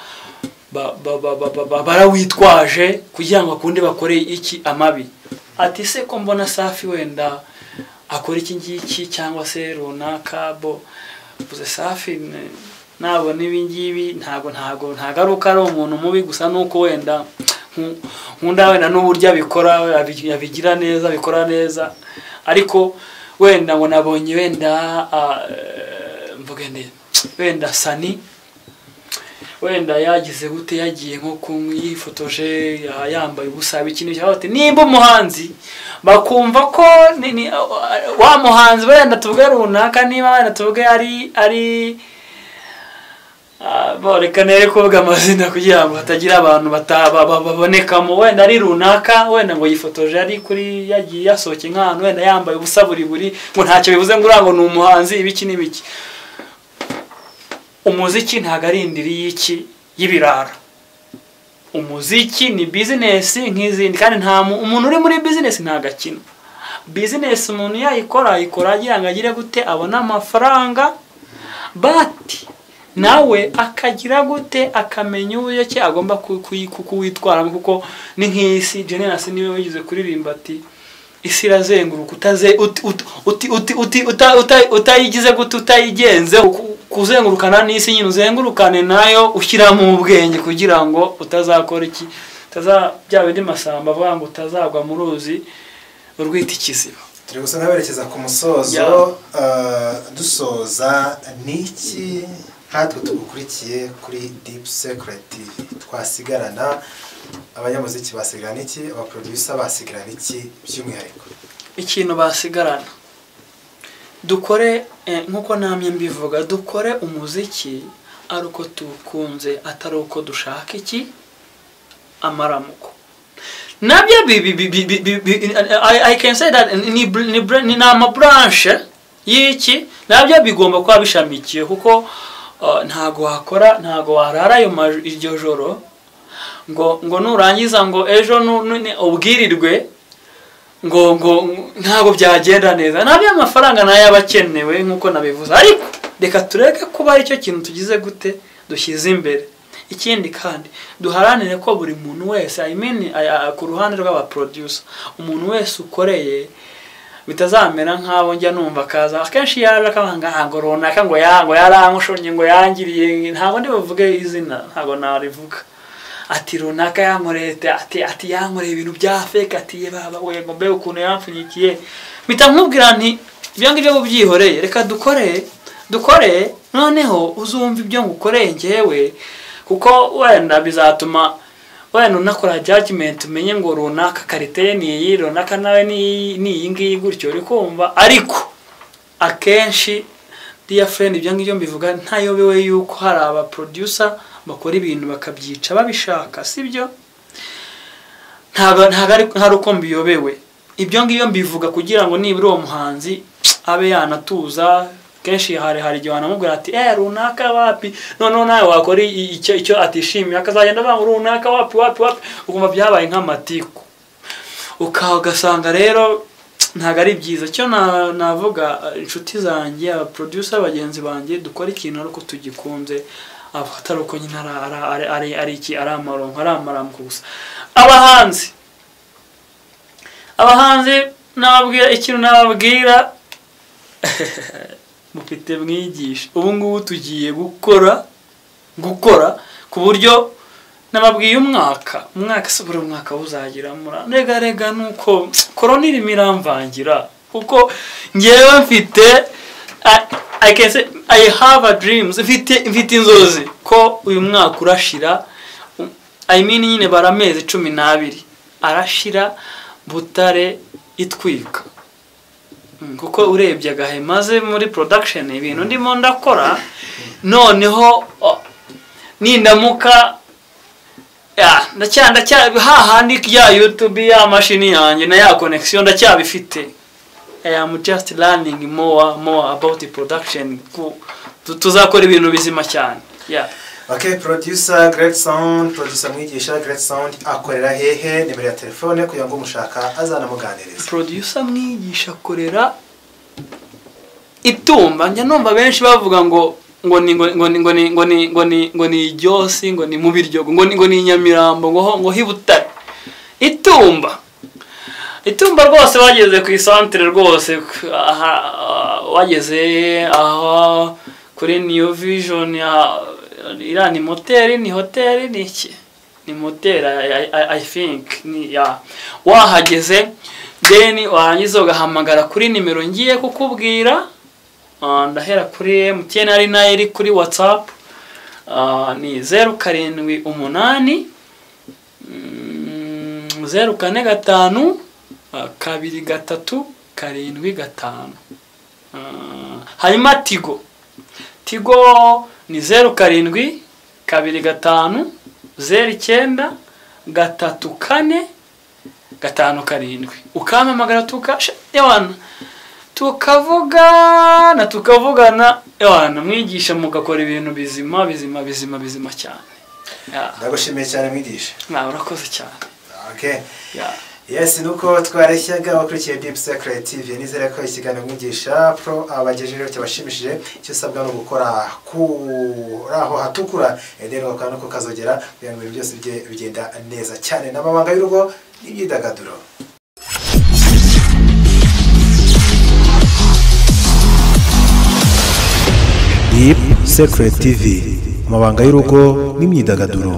[SPEAKER 1] barawitwaje kugira ngo akunde bakore iki amabi. Ati se ko mbona Safi wenda akora iki ngiki cyangwa se runaka, bo uze Safi nabona ibi ngibi ntago ntagaruka ari umuntu mubi, gusa nuko wenda nkunda wenda n'uburyo abikora abigira neza, abikora neza, ariko wenda ngo nabonye wenda mvuge nde wenda Sani Wenda yagize gute, yagiye nko kunywa, yifotoje yambaye ubusa, ikintu cyangwa ati nimba umuhanzi bakumva ko wa muhanzi wenda tuvuge runaka, niba wenda tuvuge ari reka nere kuvuga amazina kugira ngo hatagira abantu babonekamo, wenda ari runaka, wenda ngo yifotoje ari kuri yagiye yasohoke nk'ahantu wenda yambaye ubusa buri ngo ntacyo bivuze ngo urango ni umuhanzi ibiki n'ibiki. Umuziki ntago ari indiri y'iki y'ibirara. Umuziki ni business nk'izindi, kandi nta umuntu uri muri business ntagakina. Business umuntu yayikora ayikora agira ngo agire gute, abona amafaranga, but nawe akagira gute, akamenya uburyo ki agomba kuwitwaramo, kuko ni nk'isi. Generous niwe wigeze kuririmba ati isi irazenguruka utaze utayigize gute, utayigenze. Kuzengurukana n'isi nyine uzengurukane nayo ushyiramo ubwenge kugira ngo utazakora iki, utaza bya bindi masamba avuga ngo utazagwa mu ruzi urwita ikiziba.
[SPEAKER 3] Turi gusa n'aberekeza ku musozo. Dusoza, niki nkatwe tugukurikiye kuri Deep Secret TV twasigarana? Abanyamuziki basigarana iki? Abaproducer basigarana iki by'umwihariko?
[SPEAKER 1] Ikintu basigarana, dukore nkuko namye mbivuga, dukore umuziki ari uko tukunze, atari uko dushaka iki amaramuko. Nabyo I can say that ni nama branche y'iki, nabyo bigomba kuba bishamikiye, kuko ntago wakora, ntago warara ayo iryo joro ngo nurangiza ngo ejo ubwirirwe ngo ntago byagenda neza. Nabyo amafaranga nayo abakenewe nkuko nabivuze, ariko reka tureke kuba aricyo kintu tugize gute dushyize imbere. Ikindi kandi duharanire ko buri muntu wese, I mean ku ruhande rw'aba producer, umuntu wese ukoreye bitazamera nk'abo njya numva kaza akenshi yaje akabanga ngo runaka ngo ngo yarankushonye ngo yangiriye, ntabwo ndi buvuge izina, ntabwo narivuga, ati runaka yankoreye, ati yankoreye ibintu bya fake, ati ye baba we ngo mbe ukuntu yampfunyikiye. Mpita nkubwira nti ibyo ngibyo bubyihoreye, reka dukore noneho uzumva ibyo ngukoreye njyewe, kuko wenda bizatuma wenda unakora judgment, umenye ngo runaka karite ni iyi, runaka nawe ni iyi ngiyi, gutyo uri kumva. Ariko akenshi dear friend, ibyo ngibyo mbivuga ntayobewe yuko hari aba producer bakora ibintu bakabyica babishaka, sibyo? Ntago ari uko mbiyobewe, ibyo ngibyo mbivuga kugira ngo nibura uwo muhanzi abe yanatuza. Kenshi hari igihe wanamubwira ati runaka wapi, noneho nawe wakora icyo atishimiye akazagenda avuga ngo runaka wapi wapi wapi, ukumva byabaye nk'amatiku, ugasanga rero ntago ari byiza. Cyo navuga inshuti zanjye, aba producer bagenzi banjye, dukora ikintu ariko tugikunze, atari uko nyine ari iki, ari amaronko, ari amaramuko gusa. Abahanzi nababwira ikintu nababwira, mufite mwigisha ubu ngubu tugiye gukora ku buryo nababwiye umwaka se buri mwaka uzagira rega nuko korona irimo iramvangira, kuko ngewe mfite I can say I have a dreams, mfite inzozi ko uyu mwaka urashira, I mean nyine baramezi 12 arashira Butare itwika, kuko urebye agahe maze muri production ibintu ndimo ndakora, noneho nindamuka ndacya hahandi ya YouTube ya mashini yanjye na ya connection ndacyabifite. I am just learning more about the production. Tuzakora ibintu bizima cyane. Yeah.
[SPEAKER 3] Okay, producer Great Sound, producer Mwigisha Great Sound akorera hehe? Nimero ya telefone kugira ngo mushaka azanamuganiriza.
[SPEAKER 1] Producer Mwigisha akorera Itumba. Njya numva benshi bavuga ngo ni ngo ni ngo ni ngo ni ngo ni ngo ni Jyosi, ngo ni mu Biryogo, ngo ni Nyamirambo, ngo Hibutare. Itumba. Itumba rwose bageze ku isantere rwose, wageze aho kuri New Vision ya ira ni moteri, ni hoteli, ni iki, ni moteri I think ni ya wahageze, then warangiza ugahamagara kuri nimero ngiye kukubwira. Ndahera kuri MTN ari nayo iri kuri WhatsApp, Ni 078 045 23 75. Hanyuma Tigo ni 07 25 09 34 57. Ukampamagara tukavugana ewana mwigisha, mugakora ibintu bizima bizima bizima bizima cyane.
[SPEAKER 3] Ndagushimiye cyane mwigisha.
[SPEAKER 1] Urakoze cyane.
[SPEAKER 3] Okay. Yes, nuko twareshyaga abakurikiye Deep Secret TV. Nizere ko ikiganiro mwigisha pro abagejejeho cyabashimishije. Icyo usabwa no gukora kuri aho hatukura, rero bakora no kukazogera kugira ngo ibintu byose bigenda neza cyane. N'amabanga y'urugo n'imyidagaduro.
[SPEAKER 2] Deep Secret TV, amabanga y'urugo n'imyidagaduro.